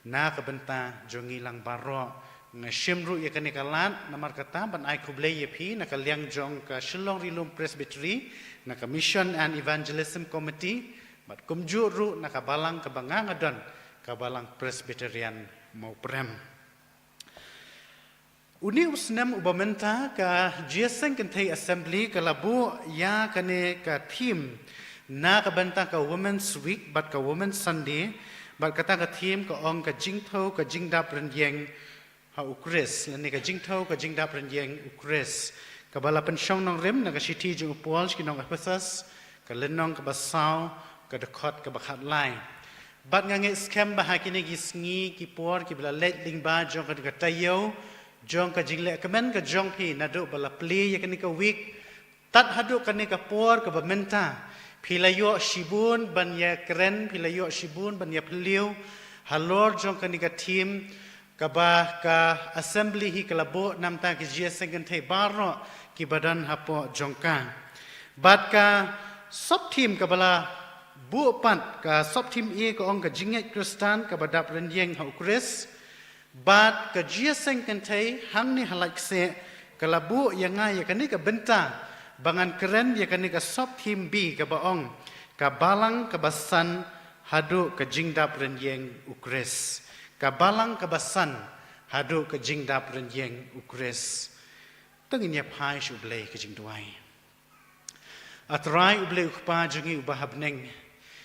na ka bynta jong ngi lang baroh. Nga shim ruh ïa kane ka lad namar kata ban ai khublei ïa phi na ka liang jong ka Shillong Ri Lum Presbytery, na ka Mission and Evangelism Committee, bad kumjuh ruh na ka balang kaba nga nga don, ka Balang Presbyterian Mawprem. Une u snem uba mynta ka Jingïaseng Kynthei Assembly ka la buh ïa kane ka theme na ka bynta ka Women's Week bad ka Women's Sunday, bad kata ka theme ka ong ka jingthew ka jingdap rynïeng ha U Khrist, lane ka jingthew ka jingdap rynïeng U Khrist, kaba la pynshong nongrim na ka shithi jong u Paul sha ki nong Ephesus, ka lynnong kaba saw, ka dkhot kaba khatlai. Bad nga ngeit skhem ba ha kine ki sngi ki por kiba la leit lyngba jong kane ka taïew jong ka jingleh kmen ka jong phi naduh ba la plie ïa kane ka week, tad haduh kane ka por kaba mynta, phi la ïoh shibun ban ïakren, phi la ïoh shibun ban ïaphylliew halor jong kane ka theme, kaba ka Assembly hi ka la buh namar ka Jingïaseng Kynthei baroh kiba don hapoh jong ka. Bad ka sub theme kaba la buh pat, ka sub theme A ka ong ka jingngeit Khristan kaba dap rynïeng ha U Khrist. Bad ka Jingïaseng Kynthei hangne ha Laitkasih ka la buh ïa nga ïa kane ka bynta ba ngan kren ïa kane ka sub theme B kaba ong ka Balang kaba san haduh ka jingdap rynïeng U Khrist. Ka Balang kaba san haduh ka jingdap rynïeng U Khrist. To ngin ïa phai sha U Blei ka jingduwai. A Trai U Blei U Kpa jong ngi uba ha bneng,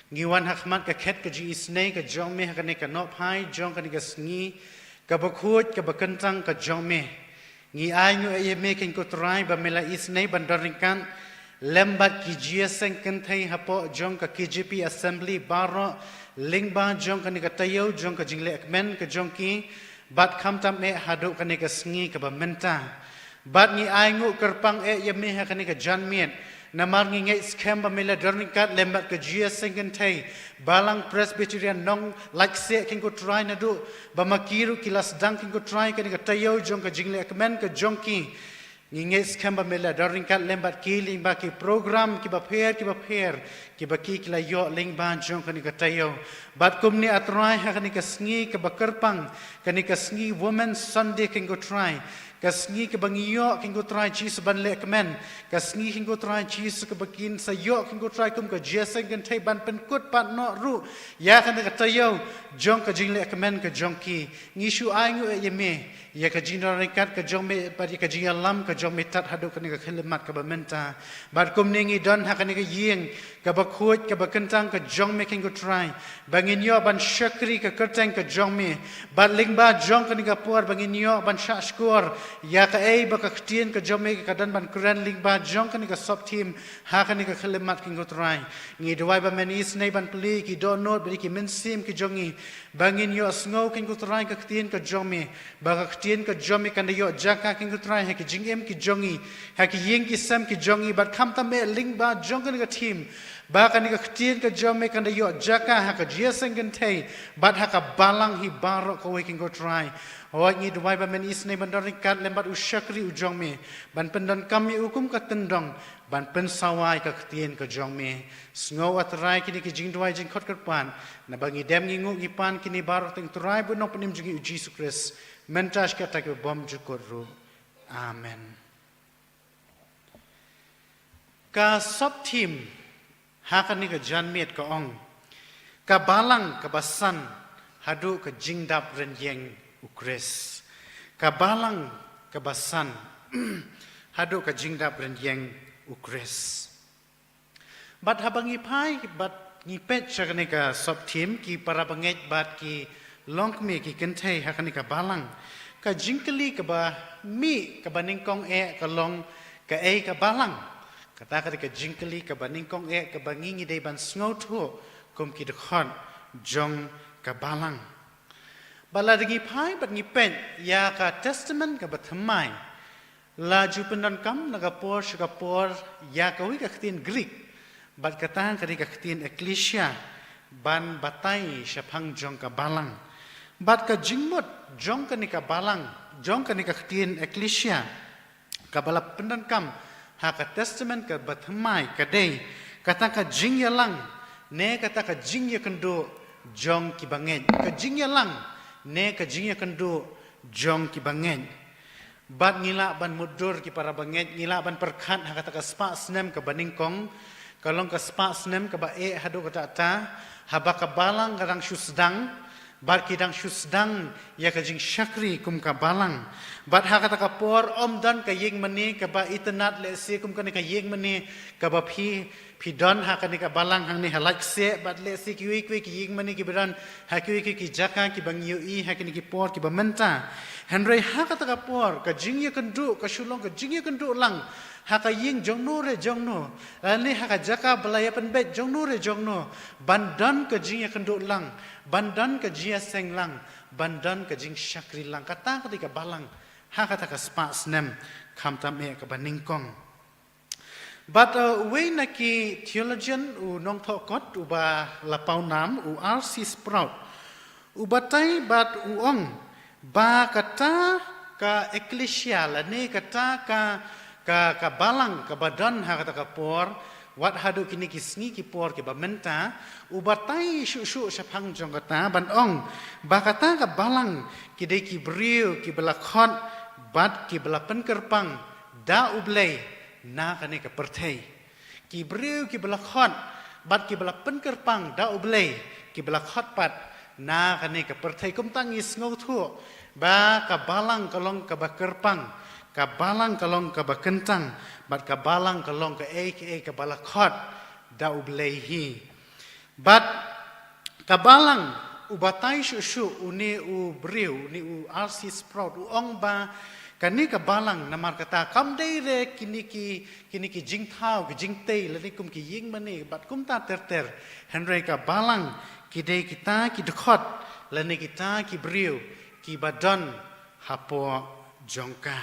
ngi wan ha khmat ka khet ka jingisynei ka jong me ha kane ka nohphai jong kane ka sngi kaba khuid kaba kyntang ka jong me. Ngi ainguh ïa me, ko Trai, ba me la isynei ban don ryngkat lem bad ki Jingïaseng Kynthei hapoh jong ka K J P Assembly baroh lyngba jong kane ka taïew jong ka jingleh kmen ka jong ki, bad khamtam eh haduh kane ka sngi kaba mynta. Bad ngi ainguh kyrpang eh ïa me ha kane ka janmiet, namar ngi ngeit skhem ba me la don ryngkat lem bad ka Jingïaseng Kynthei Balang Presbyterian Nonglaitkasih, ko Trai, naduh ba ma ki ruh ki la sdang, ko Trai, kane ka taïew jong ka jingleh kmen ka jong ki. Ngi ngeit skhem ba me la don ryngkat lem bad ki lyngba ki program kiba pher kiba pher kiba ki ki la ïoh lyngba jong kane ka taïew. Bad kumne, A Trai, ha kane ka sngi kaba kyrpang, kane ka sngi Women's Sunday, ko Trai, ka sngi kaba ngi ïoh, ko Trai Jisu, ban leh kmen, ka sngi, ko Trai Jisu, kaba kin sa ïoh, ko Trai, kum ka Jingïaseng Kynthei ban pynkut pat noh ruh ïa kane ka taïew jong ka jingleh kmen ka jong ki. Ngi shu ainguh eh ïa me ïa ka jingdon ryngkat ka jong me bad ïa ka jingïalam ka jong me tad haduh kane ka khyllipmat kaba mynta. Bad kumne ngi don ha kane ka ïing kaba khuid kaba kyntang ka jong me, ko Trai, ba ngin ïoh ban shakri ka kyrteng ka jong me. Bad lyngba jong kane ka por ba ngin ïoh ban shahshkor ïa kaei ba ka ktien ka jong me ka don ban kren lyngba jong kane ka sopthim ha kane ka khyllipmat, King ko Trai. Ngi duwai ba men isynei ban plie ki dohnud bad ki mynsiem ki jong ngi, ba ngin ïohsngew, King ko Trai, ka ktien ka jong me, ba ka ktien ka jong me kan da ïoh jaka, King ko Trai, ha ki jingim ki jong ngi, ha ki ïing ki sem ki jong ngi, bad khamtam eh lyngba jong kane ka thim, ba kane ka ktien ka jong me kan da ïoh jaka ha ka jingïaseng kynthei bad ha ka balang hi baroh kawei, King ko Trai. Hooid, ngi duwai ba men isynei ban don ryngkat lem bad u shakri u jong me, ban pyndonkam ïa u kum ka tyndong ban pynsawa ïa ka ktien ka jong me. Sngew, A Trai, kine ki jingduwai jingkhot kyrpad, naba ngi dem ngi nguh ngi pan kine baroh ha ktien Trai bad Nongpynim jong ngi u Jisu Khrist, mynta shikatdei bad bymjukut ruh. Amen. Ka sopthim ha kane ka janmiet ka ong: Ka balang kaba san haduh ka jingdap rynïeng u Khrist. Ka balang kaba san haduh ka jingdap rynïeng u Khrist. Bad haba ngi phai bad ngi peit sha kane ka sopthim, ki para bangeit bad ki longkmie ki kynthei ha kane ka balang, ka jingkylli kaba mih kaba nyngkong eh ka long, kaei ka balang? Kata ka dei ka jingkylli kaba nyngkong eh kaba ngi ngi dei ban sngewthuh kum ki dkhot jong ka balang. Bad lada ngi phai bad ngi peit ïa ka Testament kaba thymmai, la ju pyndonkam na ka por sha ka por ïa kawei ka ktien Greek, bad kata ka dei ka ktien ekklesia, ban batai shaphang jong ka balang. Bad ka jingmut jong kane ka balang, jong kane ka ktien ekklesia, kaba la pyndonkam ha ka Testament kaba thymmai ka dei kata ka jingïalang ne kata ka jingïakynduh jong ki bangeit. Ka jingïalang ne ka jingïakynduh jong ki bangeit. Bad ngi lah ban mutdur, ki para bangeit, ngi lah ban pyrkhat ha kata ka spah snem kaba nyngkong, ka long ka spah snem kaba eh haduh katta katta, haba ka balang ka dang shu sdang, bad ki dang shu sdang ïa ka jingshakri kum ka balang. Bad ha kata ka por ym don ka ïingmane kaba itynnad lehse kum kane ka ïingmane kaba phi, phi don ha kane ka balang hangne ha Laitkasih, bad lehse kiwei kiwei ki ïingmane kiba don ha kiwei kiwei ki jaka kiba ngi ïohi ha kine ki por kiba mynta. Hynrei ha kata ka por ka jingïakynduh ka shu long ka jingïakynduh lang ha ka ïing jong no re jong no, lane ha ka jaka ba la ïapynbeit jong no re jong no, ban don ka jingïakynduh lang, ban don ka jingïaseng lang, ban don ka jingshakri lang. Kata ka dei ka balang ha kata ka spah snem, khamtam eh kaba nyngkong. Bad, uh, uwei na ki theologian, u nongthoh kot uba la paw nam, u R C Sproul, u batai bad u ong ba kata ka ekklesia lane kata ka, ka, ka balang kaba don ha kata ka por, wat haduh kine ki sngi ki por kiba mynta, u batai shuh shuh shaphang jong kata ban ong ba kata ka balang ki dei ki briew kiba la khot bad kiba la pynkyrpang da U Blei na kane ka pyrthei. Ki briew kiba la khot bad kiba la pynkyrpang da U Blei, kiba la khot pat na kane ka pyrthei. Kumta ngi sngewthuh ba ka balang ka long kaba kyrpang, ka balang ka long kaba kyntang, bad ka balang ka long kaei kaei kaba la khot da U Blei hi. Bad ka balang, u batai shuh shuh une u briew, une u R C Sproul, u ong ba kane ka balang namar kata kam dei re kine ki, kine ki jingthaw, ki jingtei lane kum ki ïingmane bad kumta ter ter. Hynrei ka balang ki dei kita ki dkhot lane kita ki briew kiba don hapoh jong ka.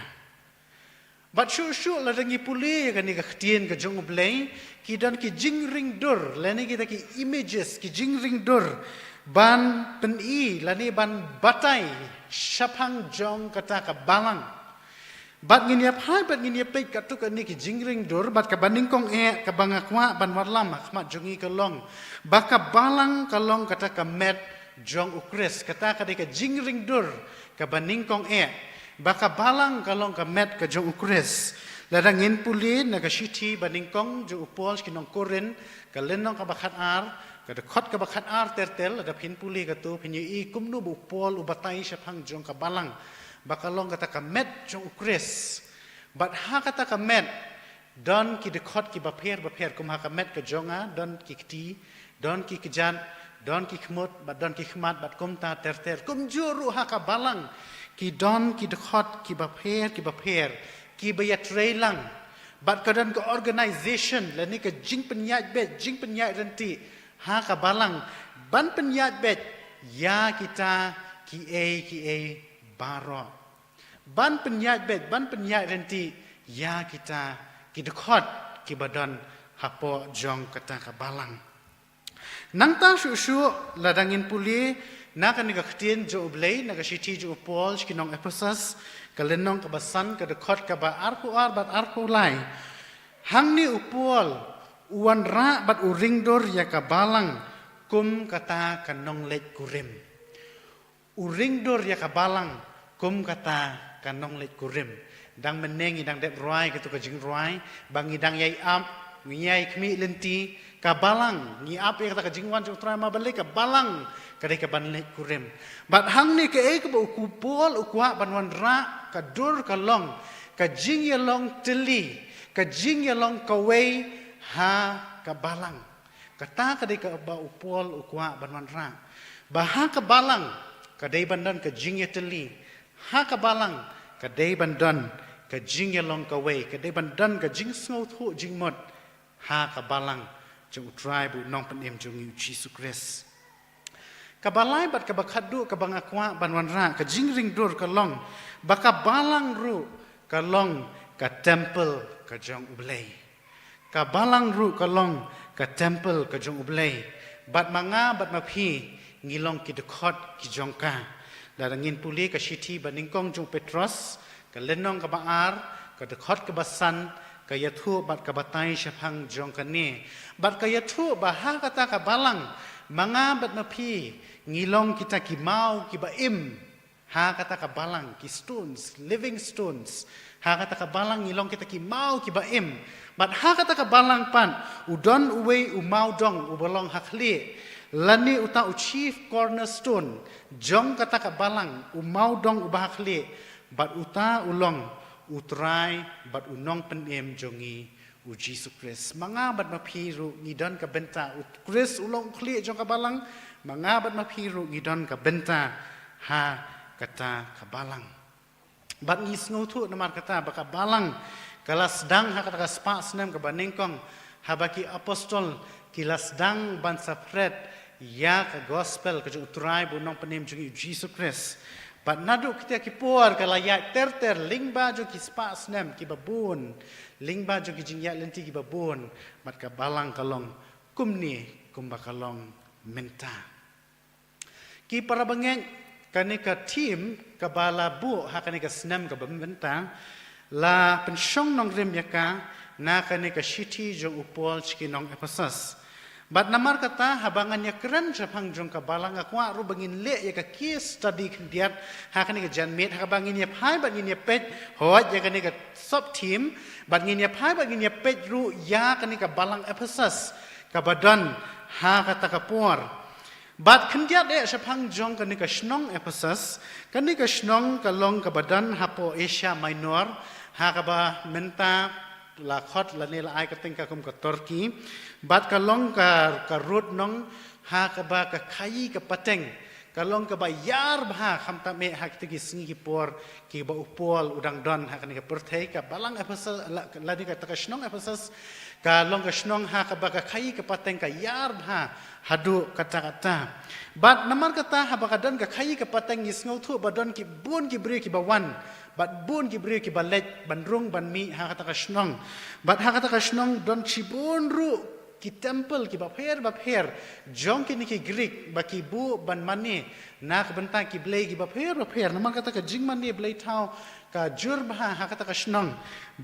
Bad shuh shuh lada ngi pule ïa kane ka ktien ka jong U Blei, ki don ki jingringdur lane kita ki images, ki jingringdur ban pyni lane ban batai shaphang jong kata ka balang. Bad ngin ïa phai bad ngin ïa peit katto katne ki jingringdur, bad kaba nyngkong eh kaba nga kwah ban wallam ha khmat jong ngi ka long ba ka balang ka long kata ka met jong U Khrist. Kata ka dei ka jingringdur kaba nyngkong eh ba ka balang ka long ka met ka jong U Khrist. Lada ngin pule na ka shithi ba nyngkong jong u Paul sha ki nong Korinth, ka lynnong kaba khatar, ka dkhot kaba khatar ter ter, lada phin pule kato phin ïohi kumno ba u Paul u batai shaphang jong ka balang ba ka long kata ka met jong U Khrist. Bad ha kata ka met don ki dkhot kiba pher ba pher, kum ha ka met ka jong nga don ki kti, don ki kjat, don ki khmut, bad don ki khmat, bad kumta ter ter. Kumjuh ruh ha ka balang Ki don ki dkhot ki bapher ki bapher ki ba ïatrei lang. Bad ka don ka organization lane ka jingpynïaid beit, jingpynïaid rynti ha ka balang ban pynïaid beit ïa kita ki ei ki ei baroh. Ban pynïaid beit, ban pynïaid rynti ïa kita ki dkhot ki ba don hapoh jong kata ka balang. Nangta shuh shuh lada ngin pule na kane ka ktien jong U Blei, na ka shithi jong u Paul sha ki nong Ephesus, ka lynnong kaba san, ka dkhot kaba arphew ar bad arphew lai. Hangne u Paul u wanrah bad u ringdur ïa ka balang kum kata ka nongleit kurim. U ringdur ïa ka balang kum kata ka nongleit kurim. Dang mynne ngi dang dep rwai katu ka jingrwai ba ngi dang ïai ap, ngi ïai khmih lynti, ka balang, ngi ap ïa kata ka jingwan jong U Trai, namar balei? Ka balang ka dei ka ban leit kurim. Bad hangne kaei kaba u Paul u kwah ban wanrah, ka dur ka long ka jingïalong tylli, ka jingïalong kawei ha ka balang. Kata ka dei kaba u Paul u kwah ban wanrah, ba ha ka balang ka dei ban don ka jingïatylli, ha ka balang ka dei ban don ka jingïalong kawei, ka dei ban don ka jingsngewthuh jingmut ha ka balang jong U Trai bad U Nongpynim jong ngi U Jisu Khrist. Kaba lai bad kaba khatduh kaba nga kwah ban wanrah, ka jingringdur ka long ba ka balang ruh ka long ka temple ka jong U Blei. Ka balang ruh ka long ka temple ka jong U Blei. Bad ma nga bad ma phi ngi long ki dkhot ki jong ka. Lada ngin pule ka shithi banyngkong jong u Petros, ka lynnong kaba ar, ka dkhot kaba san, ka ïathuh bad ka batai shaphang jong kane. Bad ka ïathuh ba ha kata ka balang, ma nga bad ma phi ngi long kita ki maw kiba im. Ha kata ka balang, ki stones, living stones. Ha kata ka balang ngi long kita ki maw kiba im. Bad ha kata ka balang pat u don uwei u mawdong uba long ha khlieh, lane uta u chief cornerstone jong kata ka balang, u mawdong uba ha khlieh. Bad uta u long U Trai bad U Nongpynim jong ngi U Jisu Khrist. Ma nga bad ma phi ruh ngi don ka bynta. U Khrist u long u khlieh jong ka balang. Ma nga bad ma phi ruh ngi don ka bynta ha kata ka balang. Bad ngi sngewthuh namar kata ba ka balang ka la sdang ha kata ka spah snem kaba nyngkong, haba ki apostol ki la sdang ban sa phred ïa ka gospel ka jong U Trai bad U Nongpynim jong ngi U Jisu Khrist. Bad naduh kita ki por ka la ïaid ter ter lyngba jong ki spah snem kiba bun, lyngba jong ki jingïaid lynti kiba bun, bad ka balang ka long kumne kumba ka long mynta. Ki para bangeit, kane ka theme kaba la buh ha kane ka snem kaba mynta la pynshong nongrim ïa ka na kane ka shithi jong u Paul sha ki nong Ephesus. Bad namar kata haba ngan ïakren shaphang jong ka balang, nga kwah ruh ba ngin leh ïa ka case study khyndiat ha kane ka janmiet, ha kaba ngin ïa phai bad ngin ïa peit hooid ïa kane ka sub theme, bad ngin ïa phai bad ngin ïa peit ruh ïa kane ka balang Ephesus kaba don ha kata ka por. Bad khyndiat eh shaphang jong kane ka shnong Ephesus, kane ka shnong ka long kaba don hapoh Asia Minor, ha kaba mynta la khot lane la ai kyrteng ka kum ka Turkey. Bad ka long ka, ka rud nong ha kaba ka khaïi ka pateng ka long kaba ïar bha, khamtam eh ha kita ki sngi ki por kiba u Paul u dang don ha kane ka pyrthei. Ka balang Ephesus la, lane kata ka shnong Ephesus ka long ka shnong ha kaba ka khaïi ka pateng ka ïar bha haduh katta katta. Bad namar kata haba ka don ka khaïi ka pateng ngi sngewthuh ba don ki bun ki briew kiba wan bad bun ki briew kiba leit ban rung ban mih ha kata ka shnong. Bad ha kata ka shnong don shibun ruh ki temple kiba pher ba pher jong kine ki Greek ba ki buh ban mane na ka bynta ki blei kiba pher ba pher. Namar kata ka jingmane blei thaw ka jur bha ha kata ka shnong.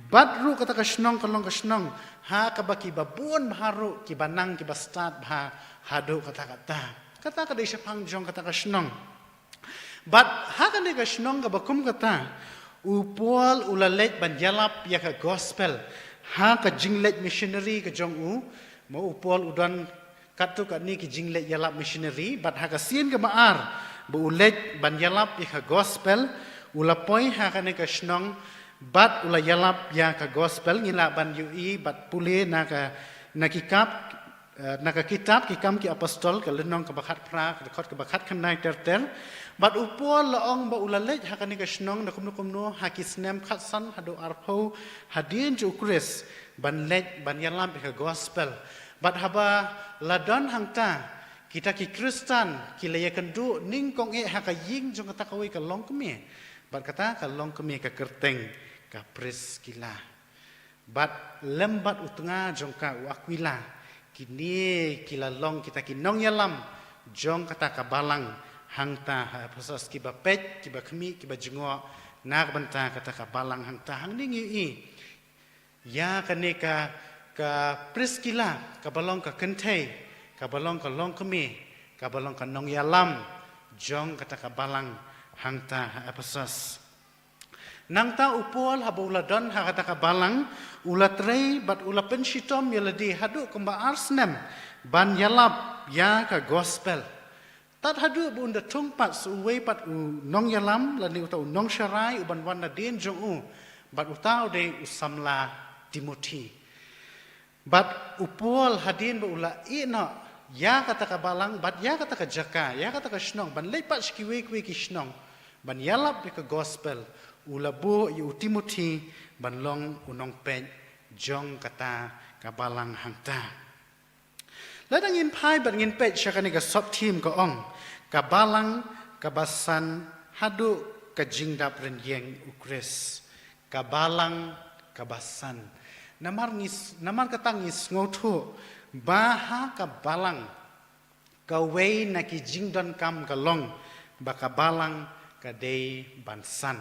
Bad ruh kata ka shnong ka long ka shnong ha kaba kiba bun bha ruh kiba nang kiba stad bha haduh katta katta. Kata ka dei shaphang jong kata ka shnong. Bad ha kane ka shnong kaba kum kata u Paul u la leit ban ïalap ïa ka gospel ha ka jingleit missionary ka jong u. Ma u Paul u don katto katne ki jingleit ïalap missionary, bad ha ka sien kaba ar ba u leit ban ïalap ïa ka gospel, u la poi ha kane ka shnong bad u la ïalap ïa ka gospel. Ngi lah ban ïohi bad pule na ka, na ki kap Eh, na ka kitab Ki Kam ki Apostol, ka lynnong kaba khatphra, ka dkhot kaba khatkhyndai ter ter. Bad u Paul la ong ba u la leit ha kane ka shnong na kumno kumno ha ki snem khatsan haduh arphew hadien jong u Khrist, ban leit ban ïalap ïa ka gospel. Bad haba la don hangta, kita ki Khristan ki la ïakynduh nyngkong eh ha ka ïing jong kata kawei ka longkmie. Bad kata ka longkmie ka kyrteng ka Priskila. Bad lem bad u tnga jong ka, u Akwila, kine ki la long kita ki nongïalam jong kata ka balang hangta ha Ephesus, kiba peit, kiba khmih, kiba jngoh na ka bynta kata ka balang hangta. Hangne ngi ïohi ïa kane ka, ka Priskila, kaba long ka kynthei, kaba long ka longkmie, kaba long ka nongïalam jong kata ka balang hangta ha Ephesus. Nangta u Paul haba u la don ha kata ka balang, u la trei bad u la pynshitom ïa lade haduh kumba ar snem ban ïalap ïa ka gospel. Tad haduh ba un da thung pat sa uwei pat u nongïalam lane uta u nongsharai uban wan nadien jong u, bad uta u dei u samla Timothi. Bad u Paul hadien ba u la ïeh noh ïa kata ka balang bad ïa kata ka jaka, ïa kata ka shnong, ban leit pat sha kiwei kiwei ki shnong ban ïalap ïa ka gospel, u la buh ïa u Timothi ban long u nongpeit jong kata ka balang hangta. Lada ngin phai bad ngin peit sha kane ka sub theme ka ong, ka balang kaba san haduh ka jingdap rynïeng u Khrist. Ka balang kaba san. Namar ngi s-, namar kata ngi sngewthuh ba ha ka balang, kawei na ki jingdonkam ka long ba ka balang ka dei ban san.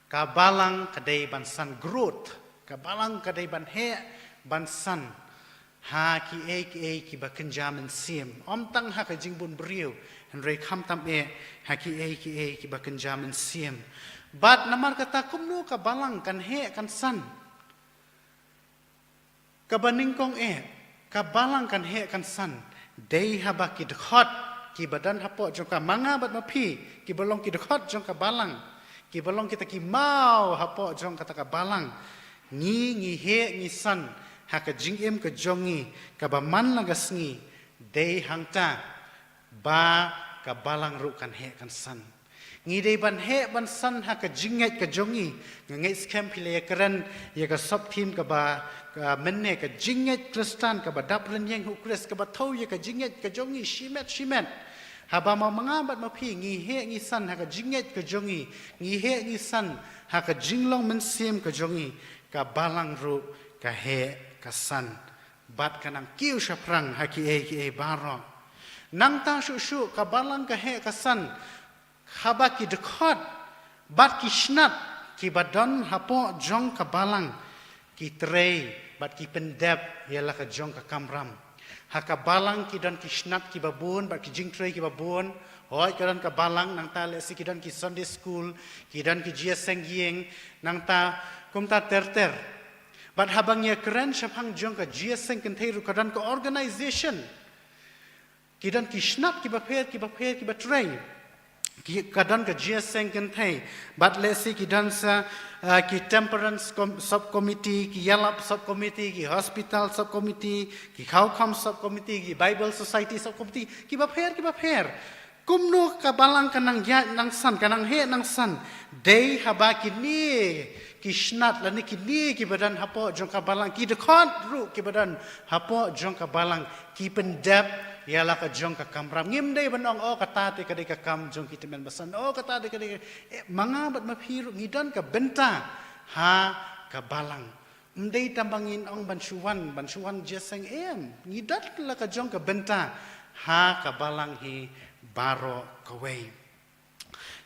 Ka balang ka dei ban san growth. Ka balang ka dei ban heh ban san ha kiei kiei kiba kynja mynsiem. Ym tang ha ka jingbun briew, hynrei khamtam eh ha kiei kiei kiba kynja mynsiem. Bad namar kata kumno ka balang kan heh kan san? Kaba nyngkong eh, ka balang kan heh kan san dei haba ki dkhot kiba don hapoh jong ka, ma nga bad ma phi, kiba long ki dkhot jong ka balang, kiba long kita ki maw hapoh jong kata ka balang, ngi, ngi heh ngi san ha ka jingim ka jong ngi kaba man la ka sngi, dei hangta ba ka balang ruh kan heh kan san. Ngi dei ban heh ban san ha ka jingngeit ka jong ngi. Nga ngeit skhem phi la ïakren ïa ka sub theme kaba, ka mynne, ka jingngeit Khristan kaba dap rynïeng ha u Khrist, kaba thew ïa ka jingngeit ka jong ngi shimet shimet. Haba ma nga bad ma phi ngi heh ngi san ha ka jingngeit ka jong ngi, ngi heh ngi san ha ka jinglong mynsiem ka jong ngi, ka balang ruh ka heh ka san. Bad ka nang kiew shaphrang ha kiei kiei baroh. Nangta shuh shuh ka balang ka heh ka san haba ki dkhot bad ki snat kiba don hapoh jong ka balang ki trei bad ki pyndep ïa la ka jong ka kamram. Ha ka balang ki don ki snat kiba bun bad ki jingtrei kiba bun. Hooid, ka don ka balang, nangta lehse ki don ki Sunday school, ki don ki jingïaseng ïing, nangta kumta ter ter. Bad haba ngi ïakren shaphang jong ka jingïaseng kynthei ruh ka don ka organization. Ki don ki snat kiba pher, kiba pher, kiba trei. Ki, ka don ka jingïaseng kynthei. Bad lehse ki don sa, ah, ki temperance com-, subcommittee, ki ïalap subcommittee, ki hospital subcommittee, ki khawkham subcommittee, ki Bible Society subcommittee, kiba pher, kiba pher. Kumno ka balang ka nang ïaid nang san, ka nang heh nang san? Dei haba kine ki snat lane kine kiba don hapoh jong ka balang, ki dkhot ruh kiba don hapoh jong ka balang, ki pyndep ïa la ka jong ka kamram. Ngim dei ban ong, oh, kata te ka dei ka kam jong ki tymmen basan, oh, kata te ka dei ka, eh, ma nga bad ma phi ruh ngi don ka bynta ha ka balang. Ym dei tang ba ngin ong ban shu wan, ban shu wan jingïaseng, em. Ngi don la ka jong ka bynta ha ka balang hi baroh kawei.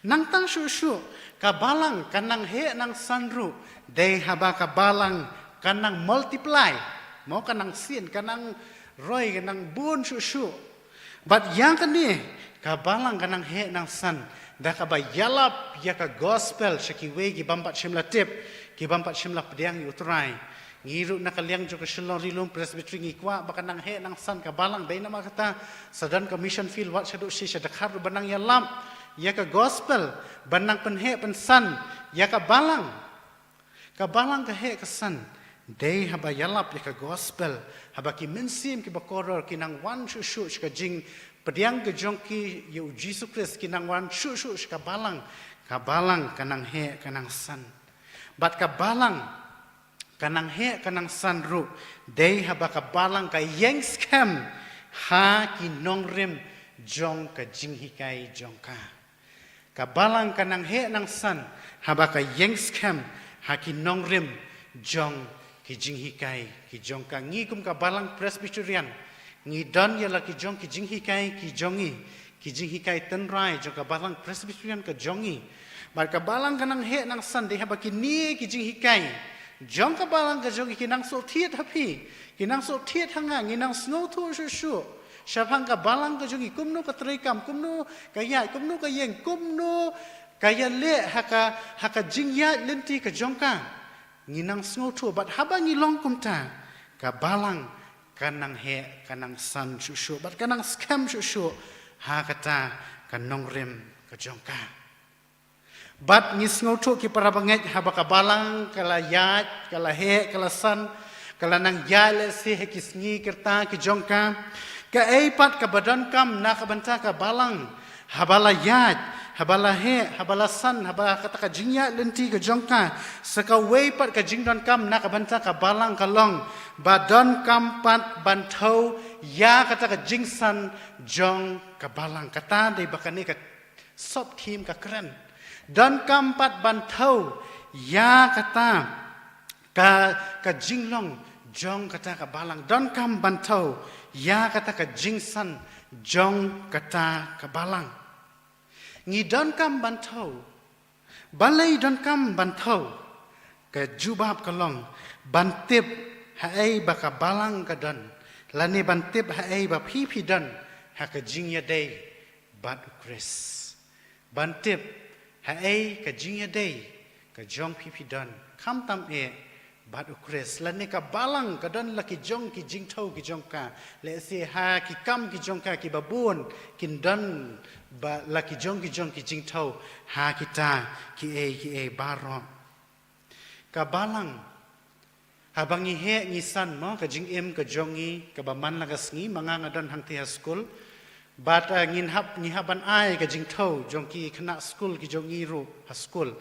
Nangta shuh shuh ka balang ka nang heh nang san ruh dei haba ka balang ka nang multiply. Mo, ka nang sien, ka nang roi, ka nang bun shuh shuh. Bad ïa kane ka balang ka nang heh nang san da kaba ïalap ïa ka gospel sha kiwei ki bym pat shym la tip, ki bym pat shym la pdiang ïa U Trai. Ngi ruh na ka liang jong ka Shillong Ri Lum Presbytery ngi kwah ba ka nang heh nang san ka balang, dei namar kata sa don ka mission field wat shaduh shi sha Dkhar ruh ba nang ïalap ïa ka gospel, ba nang pynheh pynsan ïa ka balang. Ka balang ka heh ka san Dei haba ïalap ïa ka gospel, haba ki mynsiem kiba kordor ki nang wan shuh shuh sha ka jingpdiang ka jong ki ïa u Jisu Khrist, ki nang wan shuh shuh sha ka balang, ka balang ka nang heh ka nang san. Bad ka balang ka nang heh ka nang san ruh, dei haba ka balang ka ïeng skhem ha ki nongrim jong ka jinghikai jong ka. Ka balang ka nang heh nang san haba ka ïeng skhem ha ki nongrim jong ki jinghikai ki jong ka. Ngi kum ka balang Presbyterian, ngi don ïa la ki jong ki jinghikai ki jong ngi, ki jinghikai tynrai jong ka balang Presbyterian ka jong ngi. Bad ka balang ka nang heh nang san dei haba kine ki jinghikai jong ka balang ka jong ngi ki nang shu thied ha phi, ki nang shu thied ha nga, ngi nang sngewthuh shuh shuh shaphang ka balang ka jong ngi, kumno ka treikam, kumno ka ïaid, kumno ka ïeng, kumno ka ïaleh ha ka, ha ka jingïaid lynti ka jong ka. Ngi nang sngewthuh, bad haba ngi long kumta, ka balang ka nang heh ka nang san shuh shuh bad ka nang skhem shuh shuh ha kata ka nongrim ka jong ka. Bad ngi sngewthuh ki para bangeit, haba ka balang ka la ïaid, ka la heh, ka la san, ka la nang ïaid lehse ha ki sngi ki rta ki jong ka, kaei pat kaba donkam na ka bynta ka balang haba la ïaid, haba la heh, haba la san, haba kata ka jingïaid lynti ka jong ka? Sa kawei pat ka jingdonkam na ka bynta ka balang ka long ba donkam pat ban thew ïa kata ka jingsan jong ka balang. Kata dei ba kane ka sub theme ka kren. Donkam pat ban thew ïa kata ka, ka jinglong jong kata ka balang. Donkam ban thew ïa kata ka jingsan jong kata ka balang. Ngi donkam ban thew. Balei donkam ban thew? Ka jubab ka long ban tip haei ba ka balang ka don, lane ban tip haei ba phi phi don ha ka jingïadei bad u Khrist. Ban tip haei ka jingïadei ka jong phi phi don, khamtam eh bad u Khrist, lane ka balang ka don la ki jong ki jingthew ki jong ka. Lehse ha ki kam ki jong ka kiba bun kin don ba la ki jong ki jong ki jingthew ha kita kiei kiei baroh. Ka balang, haba ngi heh ngi san mo, ka jingim ka jong ngi kaba man la ka sngi, ma nga nga don hangtei ha skul. Bad, eh, ngin hap, ngi hap ban ai ka jingthew jong ki khynnah skul ki jong ngi ruh ha skul.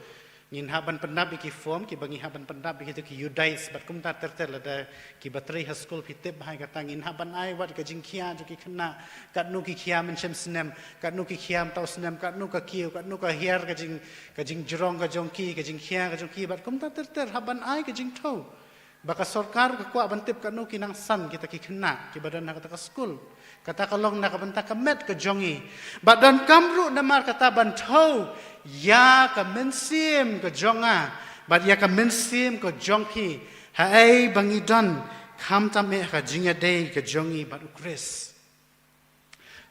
Ngin hap ban pyndap ïa ki form kiba ngi hap ban pyndap ïa kito ki U dice bad kumta ter ter. Lada kiba trei ha skul phi tip bha ïa kata, ngin hap ban ai wat ka jingkhia jong ki khynnah, katno ki khia mynshem snem, katno ki khia mynta u snem, katno ka kiew, katno ka hiar ka jing, ka jingjrong ka jong ki, ka jingkhia ka jong ki, bad kumta ter ter, hap ban ai ka jingthew. Ba ka sorkar ka kwah ban tip katno ki nang san kita ki khynnah kiba don ha kata ka skul. Kata ka long na ka bynta ka met ka jong ngi. Bad donkam ruh namar kata ban thew ïa ka mynsiem ka jong nga bad ïa ka mynsiem ka jong phi, haei ba ngi don, khamtam eh ka jingïadei ka jong ngi bad u Khrist.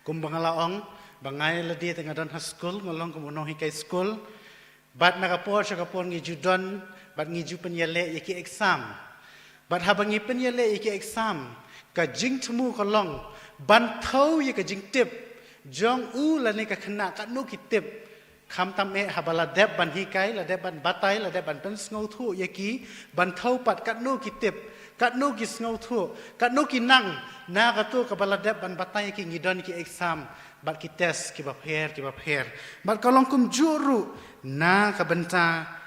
Kumba nga la ong, ba nga ïa lade te nga don ha skul, nga long kum u nonghikai skul. Bad na ka por sha ka por ngi ju don bad ngi ju pynïaleh ïa ki exam. Bad haba ngi pynïaleh ïa ki exam, ka jingthmu ka long ban thew ïa ka jingtip jong u lane ka khynnah, katno ki tip. Khamtam eh haba la dep ban hikai, la dep ban batai, la dep ban pynsngewthuh ïa ki, ban thew pat katno ki tip, katno ki sngewthuh, katno ki nang na kato kaba la dep ban batai ïa ki. Ngi don ki exam bad ki test kiba pher kiba pher. Bad ka long kumjuh ruh na ka bynta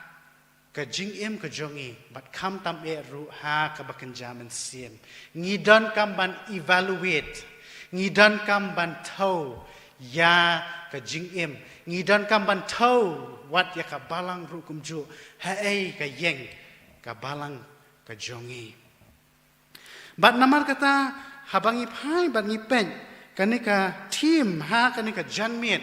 ka jingim ka jong ngi, bad khamtam eh ruh ha kaba kynja mynsiem. Ngi donkam ban evaluate, ngi donkam ban thew ïa ka jingim, ngi donkam ban thew wat ïa ka balang ruh kumjuh, haei ka ïeng ka balang ka jong ngi. Bad namar kata, haba ngi phai bad ngi peit kane ka theme ha kane ka janmiet,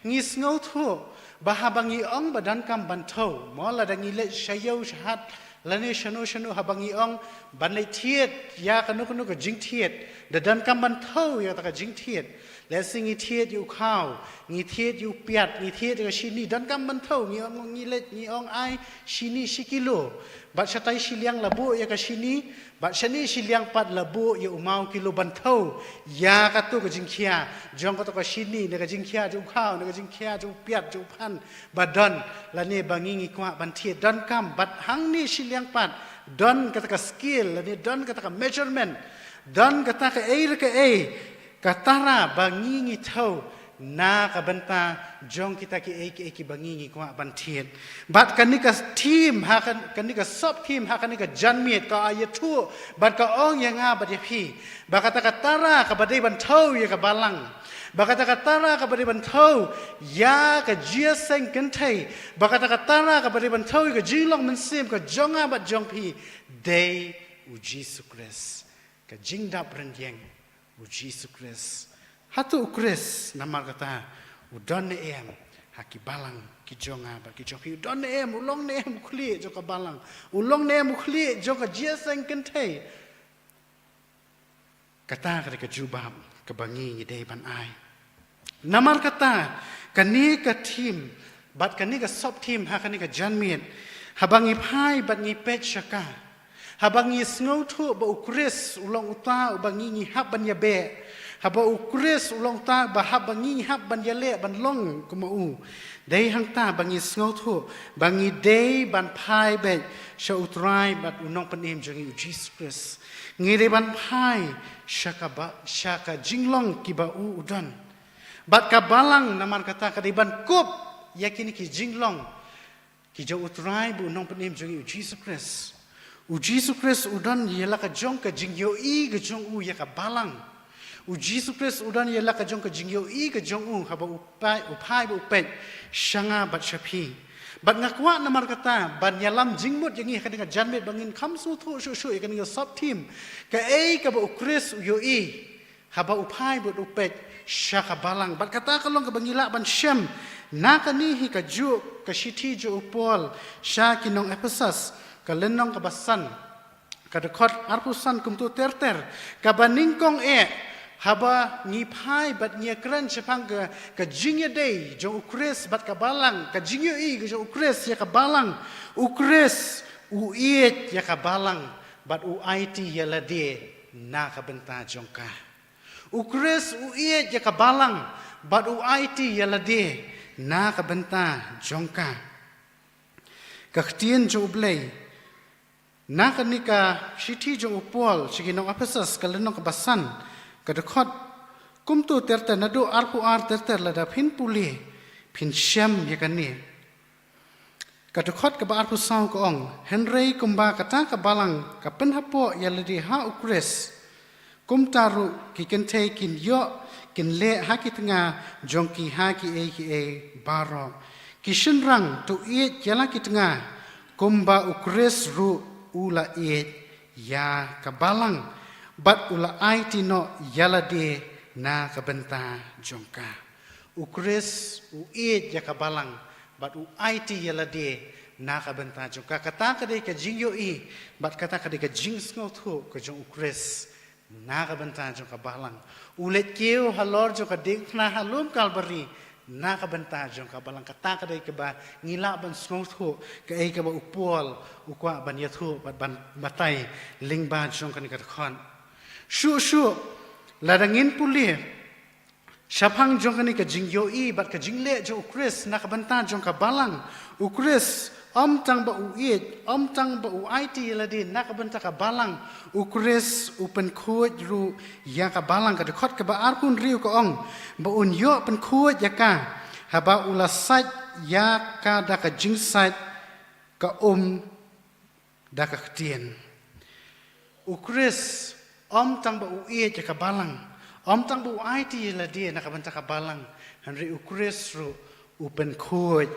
ngi sngewthuh ba haba ngi ong ba donkam ban thew, mo, lada ngi leit sha ïew sha hat lane shano shano, haba ngi ong ban leit thied ïa kano kano ka jingthied, da donkam ban thew ïa kata ka jingthied. Lehse ngi thied ïa u khaw, ngi thied ïa u piat, ngi thied ïa ka shini, donkam ban thew. Ngi ong, ngi leit, ngi ong ai shini shi kilo, bad shatai shiliang la buh ïa ka shini, bad shane shiliang pat la buh ïa u maw kilo. Ban thew ïa kato ka jingkhia jong kato ka shini, ne ka jingkhia jong u khaw, ne ka jingkhia jong u piat, jong u phan ba don, lane ba ngi ngi kwah ban thied, donkam. Bad hangne shiliang pat Don kata ka scale, lane don kata ka measurement, don kata ka ei re ka ei, ka tara ba ngi ngi thew na ka bynta jong kita ki ei ki ei ki ba ngi ngi kwah ban thied. Bad kane ka theme ha ka, kane ka sub theme ha kane ka janmiet ka ïathuh bad ka ong ïa nga bad ïa phi ba kata ka tara ka ba dei ban thew ïa ka balang, ba kata ka tara ka ba dei ban thew ïa ka jingïaseng kynthei, ba kata ka tara ka ba dei ban thew ïa ka jinglong mynsiem ka jong nga bad jong phi, dei u Jisu Khrist. Ka jingdap rynïeng u Jisu Khrist. Hato u Khrist namar kata u don ne em ha ki balang ki jong nga bad ki jong phi? U don ne em, u long ne em u khlieh jong ka balang, u long ne em u khlieh jong ka jingïaseng kynthei? Kata ka dei ka jubab ka ba ngi ngi dei ban ai. Namar kata, kane ka theme bad kane ka sub theme ha kane ka janmiet, haba ngi phai bad ngi peit sha ka, haba ngi sngewthuh ba u Khrist u long uta u ba ngi ngi hap ban ïabeh, haba u Khrist u long uta ba hap ba ngi ngi hap ban ïaleh ban long kum u, dei hangta ba ngi sngewthuh ba ngi dei ban phai beit sha u Trai bad u Nongpynim jong ngi u Jisu Khrist. Ngi dei ban phai sha ka ba, sha ka jinglong ki ba u u don. Bad ka balang namar kata ka dei ban kup ïa kine ki jinglong ki jong u Trai bad u Nongpynim jong ngi u Jisu Khrist. U Jisu Khrist u don ïa la ka jong ka jingïohi ka jong u ïa ka balang. U Jisu Khrist u don ïa la ka jong ka jingïohi ka jong u haba u phai, u phai bad u peit sha nga bad sha phi. Bad nga kwah namar kata ban ïalam jingmut ïa ngi ha kane ka janmiet ba ngin kham sngewthuh shuh shuh ïa kane ka sub theme, ka ei ka ba u Khrist u ïohi haba u phai bad u peit sha ka balang. Bad kata ka long ka ba ngi lah ban shem na kane hi ka juh ka shithi jong u Paul sha ki nong Ephesus, ka lynnong ka ba san, ka dkhot arphew san kumto ter ter, ka ba nyngkong eh, haba ngi phai bad ngi ïakren shaphang ka, ka jingïadei jong u Khrist bad ka balang, ka jingïohi ka jong u Khrist ïa ka balang. U Khrist u ïeit ïa ka balang bad u aiti ïa lade na ka bynta jong ka. U Khrist u ïeit ïa ka balang bad u aiti ïa lade na ka bynta jong ka. Ka ktien jong u Blei na kane ka shithi jong u Paul sha ki nong Ephesus, ka lynnong ka ba san, ka dkhot kumto ter ter, naduh arphew ar ter ter, lada phin pule phin shem ïa kane. Ka dkhot ka ba arphew saw ka ong, hynrei kumba kata ka balang ka pynhapoh ïa lade ha u Khrist, kumta ruh ki kynthei kin ïoh kin leh ha ki tnga jong ki ha ki ei ki ei baroh. Ki shynrang, to ïeit ïa la ki tnga kumba u Khrist ruh u la ïeit ïa ka balang bad u la aiti noh ïa lade na ka bynta jong ka. U Khrist u ïeit ïa ka balang bad u aiti ïa lade na ka bynta jong ka. Kata ka dei ka jingïohi bad kata ka dei ka jingsngewthuh ka jong u Khrist na ka bynta jong ka balang. U leit kiew halor jong ka diengphna ha lum Kalbari na ka bynta jong ka balang. Kata ka dei ka ba ngi lah ban sngewthuh ka ei ka ba u Paul u kwah ban ïathuh bad ban batai lyngba jong kane ka dkhot. Shuh shuh, lada ngin pule shaphang jong kane ka jingïohi bad ka jingleh jong u Khrist na ka bynta jong ka balang. U Khrist ym tang ba u ïeit, ym tang ba u aiti ïa lade na ka bynta ka balang. U Khrist u pynkhuid ruh ïa ka balang. Ka dkhot ka ba arphew hynriew ka ong ba un ïoh pynkhuid ïa ka haba u la sait ïa ka da ka jingsait ka um da ka ktien. U Khrist ym tang ba u ïeit ïa ka balang, ym tang ba u aiti ïa lade na ka bynta ka balang, hynrei u Khrist ruh u pynkhuid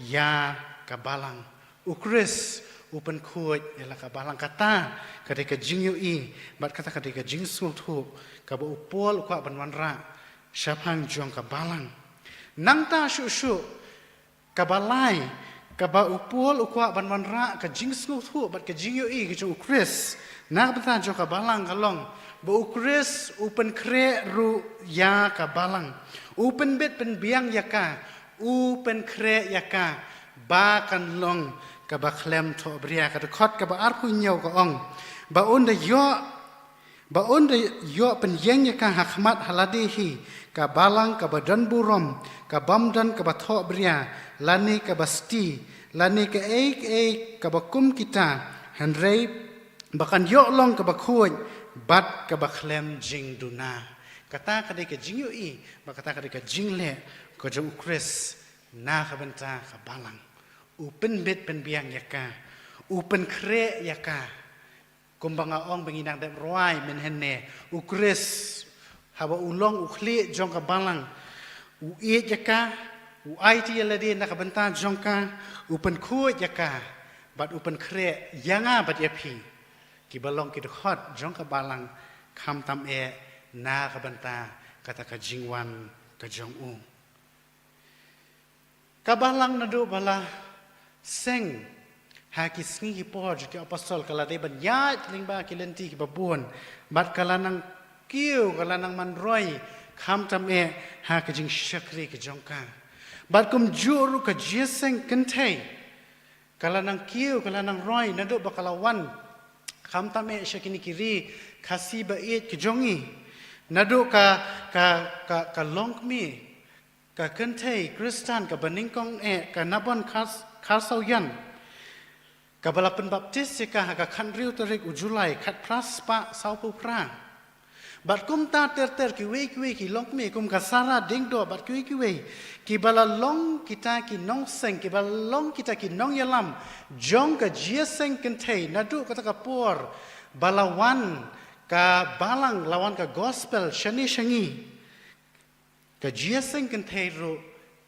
ïa ka balang. U Khrist u pynkhuid ïa la ka balang. Kata ka dei ka jingïohi bad kata ka dei ka jingsngewthuh ka ba u Paul u kwah ban wanrah shaphang jong ka balang. Nangta shuh shuh, ka ba lai ka ba u Paul u kwah ban wanrah ka jingsngewthuh bad ka jingïohi ka jong u Khrist na ka bynta jong ka balang ka long ba u Khrist u pynkhreh ruh ïa ka balang. U pynbit pynbiang ïa ka, u pynkhreh ïa ka ba kan long ka ba khlem thohbria. Ka dkhot ka ba arphew hynñiew ka ong ba un da ïoh ba un da ïoh pynïeng ïa ka ha khmat ha lade hi ka balang ka ba don burom, ka bym don ka ba thohbria lane ka ba sti lane ka ei ka ei ka ba kum kita, Hynrei ba kan ïoh long kaba khuid bad kaba khlem jingduna. Kata ka dei ka jingïohi, ba kata ka dei ka jingleh ka jong u Khrist na ka bynta ka balang. U pynbit pynbiang ïa ka, u pynkhreh ïa ka. Kumba nga ong ba ngi dang dep rwai mynhynne, u Khrist haba u long u khlieh jong ka balang, u ïeit ïa ka, u aiti ïa lade na ka bynta jong ka, u pynkhuid ïa ka, bad u pynkhreh ïa nga bad ïa phi, kiba long ki dkhot jong ka balang, khamtam eh na ka bynta kata ka jingwan ka jong u. Ka balang naduh ba la seng ha ki sngi ki por jong ki apostol ka la dei ban ïaid lyngba ki lynti kiba bun, bad ka la nang kiew, ka la nang man roi, khamtam eh ha ka jingshakri ka jong ka. Bad kumjuh ruh ka jingïaseng kynthei ka la nang kiew, ka la nang roi naduh ba ka la wan, khamtam eh sha kine ki ri Khasi ba ïeit ka jong ngi. Naduh ka, ka, ka, ka longkmie, ka kynthei Khristan kaba nyngkong eh, ka Nabon Khar-, Kharsawian, kaba la pynbaptis ïa ka ha ka khathynriew tarik u July khatphra spah sawphew phra. Bad kumta ter ter kiwei kiwei ki longkmie kum ka Sara Diengdoh bad kiwei kiwei, kiba la long kita ki nongseng, kiba la long kita ki nongïalam jong ka jingïaseng kynthei naduh kata ka por ba la wan ka balang, la wan ka gospel shane sha ngi. Ka jingïaseng kynthei ruh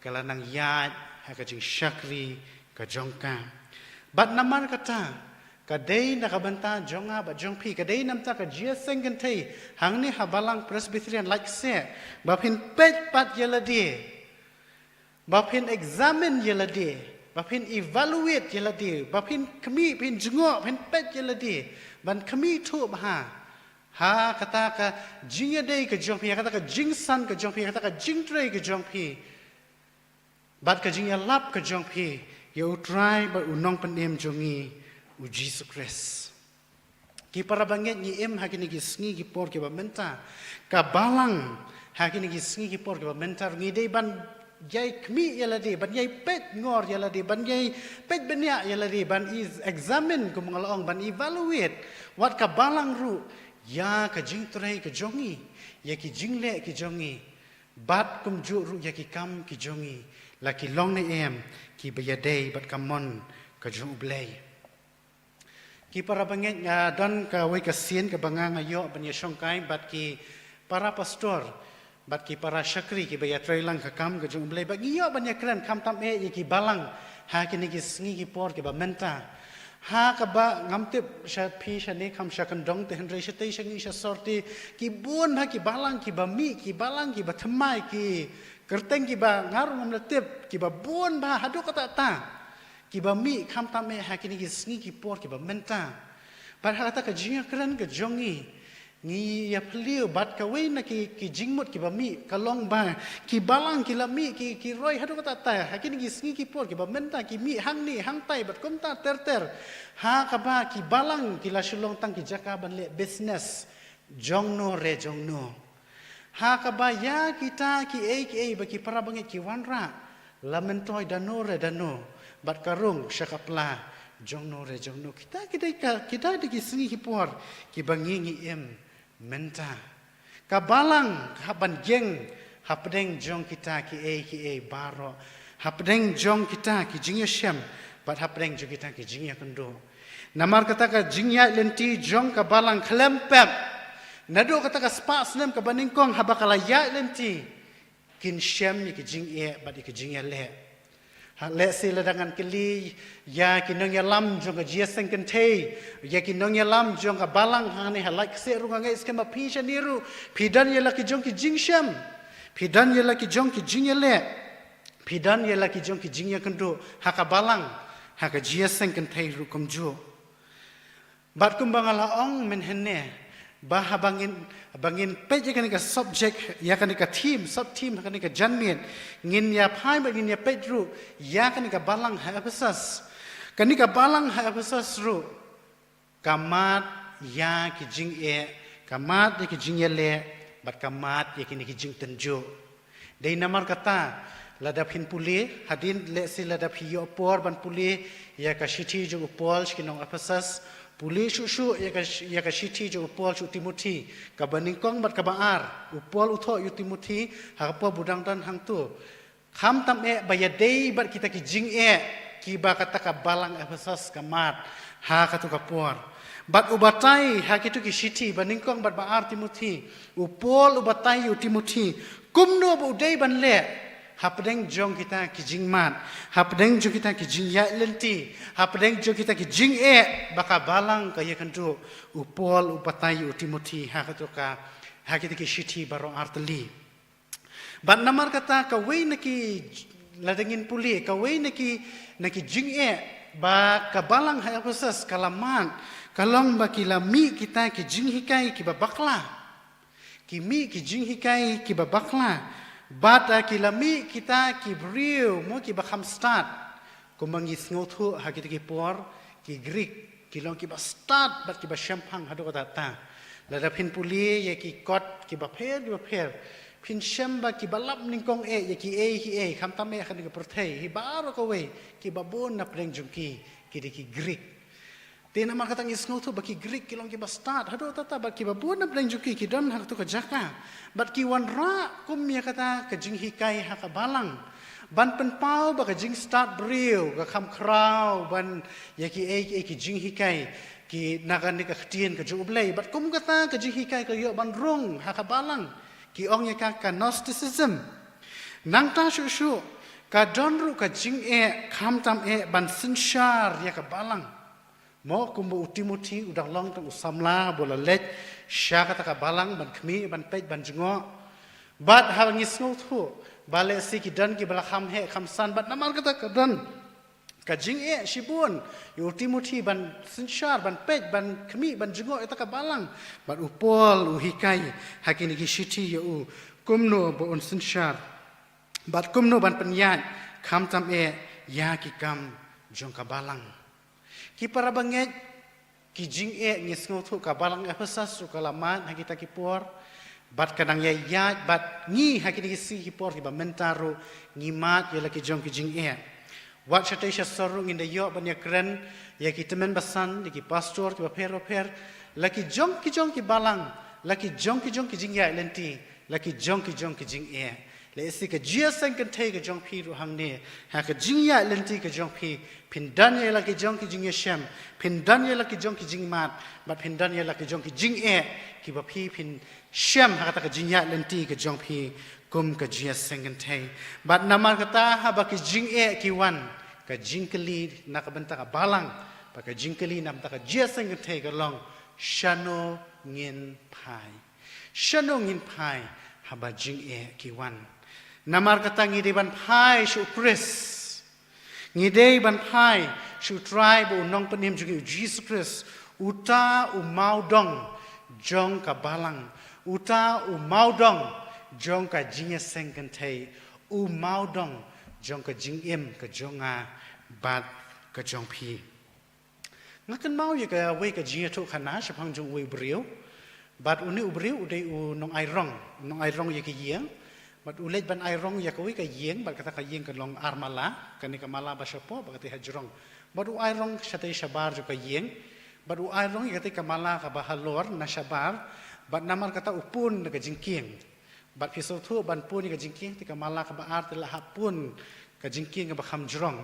ka la nang ïaid ha ka jingshakri ka jong ka. Bad namar kata, ka dei na ka bynta jong nga bad jong phi, ka dei na ka bynta ka jingïaseng kynthei hangne ha Balang Presbyterian Laitkaseh, ba phin peit pat ïa lade, ba phin examine ïa lade, ba phin evaluate ïa lade, ba phin khmih, phin jngoh, phin peit ïa lade, ban khmih thuh bha ha kata ka jingïadei ka jong phi, ha kata ka jingsan ka jong phi, ha kata ka jingtrei ka jong phi, bad ka jingïalap ka jong phi ïa U Trai bad U Nongpynim jong ngi, U Jisu Khrist. Ki para bangeit, ngi im ha kine ki sngi ki por kiba mynta. Ka balang ha kine ki sngi ki por kiba mynta ruh ngi dei ban ïai khmih ïa lade, ban ïai peit ngor ïa lade, ban ïai peit bniah ïa lade, ban ïai examine, kum nga la ong, ban evaluate, wat ka balang ruh ïa ka jingtrei ka jong ngi, ïa ki jingleh ki jong ngi, bad kumjuh ruh ïa ki kam ki jong ngi, la ki long ne em kiba ïadei bad ka mon ka jong U Blei. Ki para bangeit, nga don kawei ka sien kaba nga nga ïoh ban ïashongkai bad ki para pastor bad ki para shakri kiba ïatreilang ka kam ka jong U Blei, bad ngi ïoh ban ïakren khamtam eh ïa ki balang ha kine ki sngi ki por kiba mynta. Ha kaba ngam tip sha phi shane kham sha kyndong te, hynrei shatei sha ngi sha sor te, ki bun ha ki balang kiba mih, ki balang kiba thymmai, ki kyrteng kiba nga ruh ngam la tip, kiba bun bha haduh katta katta, kiba mih khamtam eh ha kine ki sngi ki por kiba mynta. Bad ha kata ka jingïakren ka jong ngi, ngi ïaphylliew bad kawei na ki, ki jingmut kiba mih ka long ba ki balang ki la mih, ki, ki roi haduh katta katta ha kine ki sngi ki por kiba mynta, ki mih hangne hangtai bad kumta ter ter. Ha kaba ki balang ki la shu long tang ki jaka ban leh business jongno re jongno. Ha kaba ïa kita kiei kiei ba ki para bangeit ki wanrah, la myntoi dano re dano, bad ka rung sha ka pla jongno re jongno. Kita ki dei ka, kita dei ki sngi ki por kiba ngi ngi im mynta. Ka balang ka hap ban ïeng hapdeng jong kita kiei kiei baroh, hapdeng jong kita ki jingïashem bad hapdeng jong kita ki jingïakynduh. Namar kata ka jingïaid lynti jong ka balang khlem pep, naduh kata ka spah snem kaba nyngkong haba ka la ïaid lynti, kin shem ïa ki jingeh bad ïa ki jingïaleh. Ha, lehse lada ngan kylli ïa ki nongïalam jong ka jingïaseng kynthei, ïa ki nongïalam jong ka balang hangne ha Laitkaseh ruh, nga ngeit skhem ba phi shane ruh phi don ïa la ki jong ki jingshem, phi don ïa la ki jong ki jingïaleh, phi don ïa la ki jong ki jingïakynduh ha ka balang, ha ka jingïaseng kynthei ruh kumjuh. Bad kumba nga la ong mynhynne, ba haba ngin, ba ngin peit ïa kane ka subject, ïa kane ka theme, sub theme ha kane ka janmiet, ngin ïa phai bad ngin ïa peit ruh ïa kane ka balang ha Ephesus. Kane ka balang ha Ephesus ruh ka mad ïa ki jingeh, ka mad ïa ki jingïaleh, bad ka mad ïa kine ki jingtynjuh. Dei namar kata, lada phin pule, hadien lehse lada phi ïoh por ban pule ïa ka shithi jong u Paul sha ki nong Ephesus, Pule shuh shuh ïa ka, ïa ka shithi jong u Paul sha u Timothi, kaba nyngkong bad kaba ar. U Paul u thoh ïa u Timothi ha ka por ba u dang don hangto. Khamtam eh ba ïadei bad kita ki jingeh kiba kata ka balang Ephesus ka mad ha kato ka por. Bad u batai ha kito ki shithi ba nyngkong bad ba ar Timothi, u Paul u batai ïa u Timothi kumno ba u dei ban leh hapdeng jong kita ki jingmad, hapdeng jong kita ki jingïaid lynti, hapdeng jong kita ki jingeh ba ka balang ka ïakynduh. U Paul u batai ïa u Timothi ha kato ka, ha kita ki shithi baroh ar tylli. Bad namar kata kawei na ki, lada ngin pule, kawei na ki, na ki jingeh ba ka balang ha Ephesus ka la mad, ka long ba ki la mih kita ki jinghikai kiba bakla. Ki mih ki jinghikai kiba bakla. Bad, ah, ki la mih kita ki briew mo kiba kham stad. Kumba ngi sngewthuh ha kita ki por, ki Greek ki long kiba stad bad kiba shemphang haduh katta katta. Lada phin pule ïa ki kot kiba pher kiba pher, phin shem ba kiba lap nyngkong eh ïa kiei kiei, khamtam eh ha kane ka pyrthei hi baroh kawei, kiba bun na pdeng jong ki ki dei ki Greek. Te namar kata ngi sngewthuh ba ki Greek ki long kiba stad haduh katta katta bad kiba bun na pdeng jong ki ki don ha kato ka jaka. Bad ki wanrah kum ïa kata ka jinghikai ha ka balang ban pynpaw ba ka jingstad briew ka kham khraw ban ïa kiei kiei ki jinghikai ki na kane ka ktien ka jong U Blei. Bad kum kata ka jinghikai ka ïoh ban rung ha ka balang, ki ong ïa ka ka Gnosticism. Nangta shuh shuh ka don ruh ka jingeh, khamtam eh ban synshar ïa ka balang. Mo kumba u Timothi u dang long tang u samla ba u la leit sha kata ka balang ban khmih, ban peit, ban jngoh. Bad haba ngi sngewthuh ba lehse ki don kiba la kham heh kham san, bad namar kata ka don ka jingeh shibun ïa u Timothi ban synshar, ban peit, ban khmih, ban jngoh ïa kata ka balang. Bad u Paul u hikai ha kine ki shithi ïa u kumno ba un synshar bad kumno ban pynïaid, khamtam eh ïa ki kam jong ka balang. Ki para bangeit, ki jingeh ngi sngewthuh ka balang Ephesus ruh ka la mad ha kita ki por. Bad ka dang ïaid ïaid bad ngi ha kine ki sngi ki por kiba mynta ruh ngi mad ïa la ki jong ki jingeh. Wat shatei sha sor ruh ngin da ïoh ban ïakren ïa ki tymmen basan, ïa ki pastor kiba pher bapher, la ki jong ki jong ki balang, la ki jong ki jong ki jingïaid lynti, la ki jong ki jong ki jingeh. Lehse ka jingïaseng kynthei ka jong phi ruh hangne, ha ka jingïaid lynti ka jong phi, phin don ïa la ki jong ki jingïashem, phin don ïa la ki jong ki jingmad, bad phin don ïa la ki jong ki jingeh kiba phi phin shem ha kata ka jingïaid lynti ka jong phi kum ka jingïaseng kynthei. Bad namar kata haba ki jingeh ki wan, ka jingkylli na ka bynta ka balang, bad ka jingkylli na bynta ka jingïaseng kynthei ka long, shano ngin phai? Shano ngin phai haba jingeh ki wan? Namar kata ngi dei ban phai sha u Khrist. Ngi dei ban phai sha u Trai bad u Nongpynim jong ngi u Jisu Khrist. Uta u mawdong jong ka balang. Uta u mawdong jong ka jingïaseng kynthei. U mawdong jong ka jingim ka jong nga bad ka jong phi. Nga kynmaw ïa kawei ka jingïathuhkhana shaphang jong uwei u briew. Bad une u briew u dei u nongai rong, u nongai rong ïa ka ïing. Bad u leit ban ai rong ïa kawei ka ïing, bad kata ka ïing ka long ar mala, kane ka mala ba shapoh, bad kata ha jrong. Bad u ai rong shatei shabar jong ka ïing. Bad u ai rong ïa kata ka mala kaba halor na shabar. Bad namar kata u pun da ka jingkieng. Bad phi sngewthuh ban pun ïa ka jingkieng, te ka mala kaba ar te la hap pun ka jingkieng kaba kham jrong.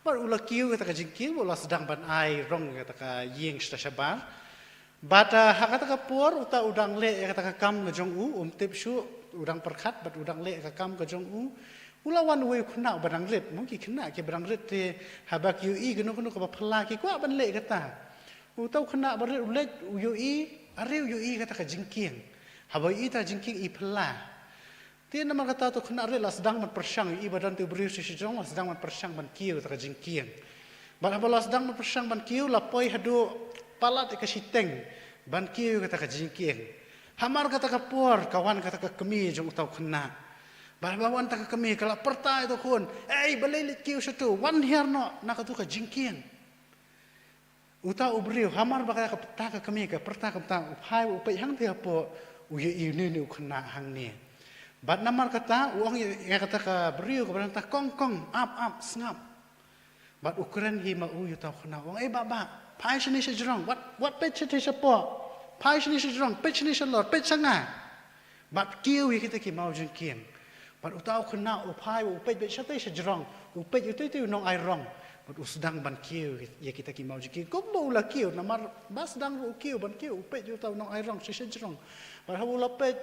Bad u la kiew ïa kata ka jingkieng, bad u la sdang ban ai rong ïa kata ka ïing shatei shabar. Bad, ah, ha kata ka por, uta u dang leh ïa kata ka kam ka jong u, um tip shuh, u dang pyrkhat, bad u dang leh ïa ka kam ka jong u. U la wan uwei u khynnah uba dang rit, mo ki khynnah kiba dang rit te haba ki ïohi kano kano kaba phylla ki kwah ban leh ïa kata. Uta u khynnah ba rit u leit u ïohi, are u ïohi kata ka jingkieng. Haba ïohi ta jingkieng i phylla. Te namar kata uta u khynnah rit la sdang ban pyrshang, ïohi ba don te u briew sha shajrong, la sdang ban pyrshang ban kiew ta ka jingkieng. Bad haba la sdang ban pyrshang ban kiew, la poi haduh palat ïa ka shiteng ban kiew kata ka jingkieng. Hamar kata ka por ka wan kata ka kmie jong uta u khynnah. Bad haba wan ta ka kmie ka la pyrta ïa uta u khun, "Ei, balei leit kiew shato, wan hiar noh na kato ka jingkieng." Uta u briew, hamar ba ka pyrta ka kmie, ka pyrta ka pyrta, u phai u peit hangtei hapoh, u ïohi une une u khynnah hangne. Bad namar kata u ong ïa kata ka briew kaba nangta, "Kong, kong, ap, ap, sngap." Bad u kren hi ma u ïa uta u khynnah, u ong, "Ei, bah, bah, Phai shane sha jrong, wat, wat peit shatei shapoh. Phai shane sha jrong, peit shane shalor, peit sha nga. Bad kiew ïa kita ki maw jingkieng. Bad uta u khynnah u phai, u peit beit shatei sha jrong, u peit ïa utei tei u nongairong. Bad u sdang ban kiew ïa kita ki maw jingkieng. Kumba u la kiew, namar ba sdang ruh u kiew, ban kiew, u peit ïa uta u nongairong sha sha jrong. Bad haba u la peit,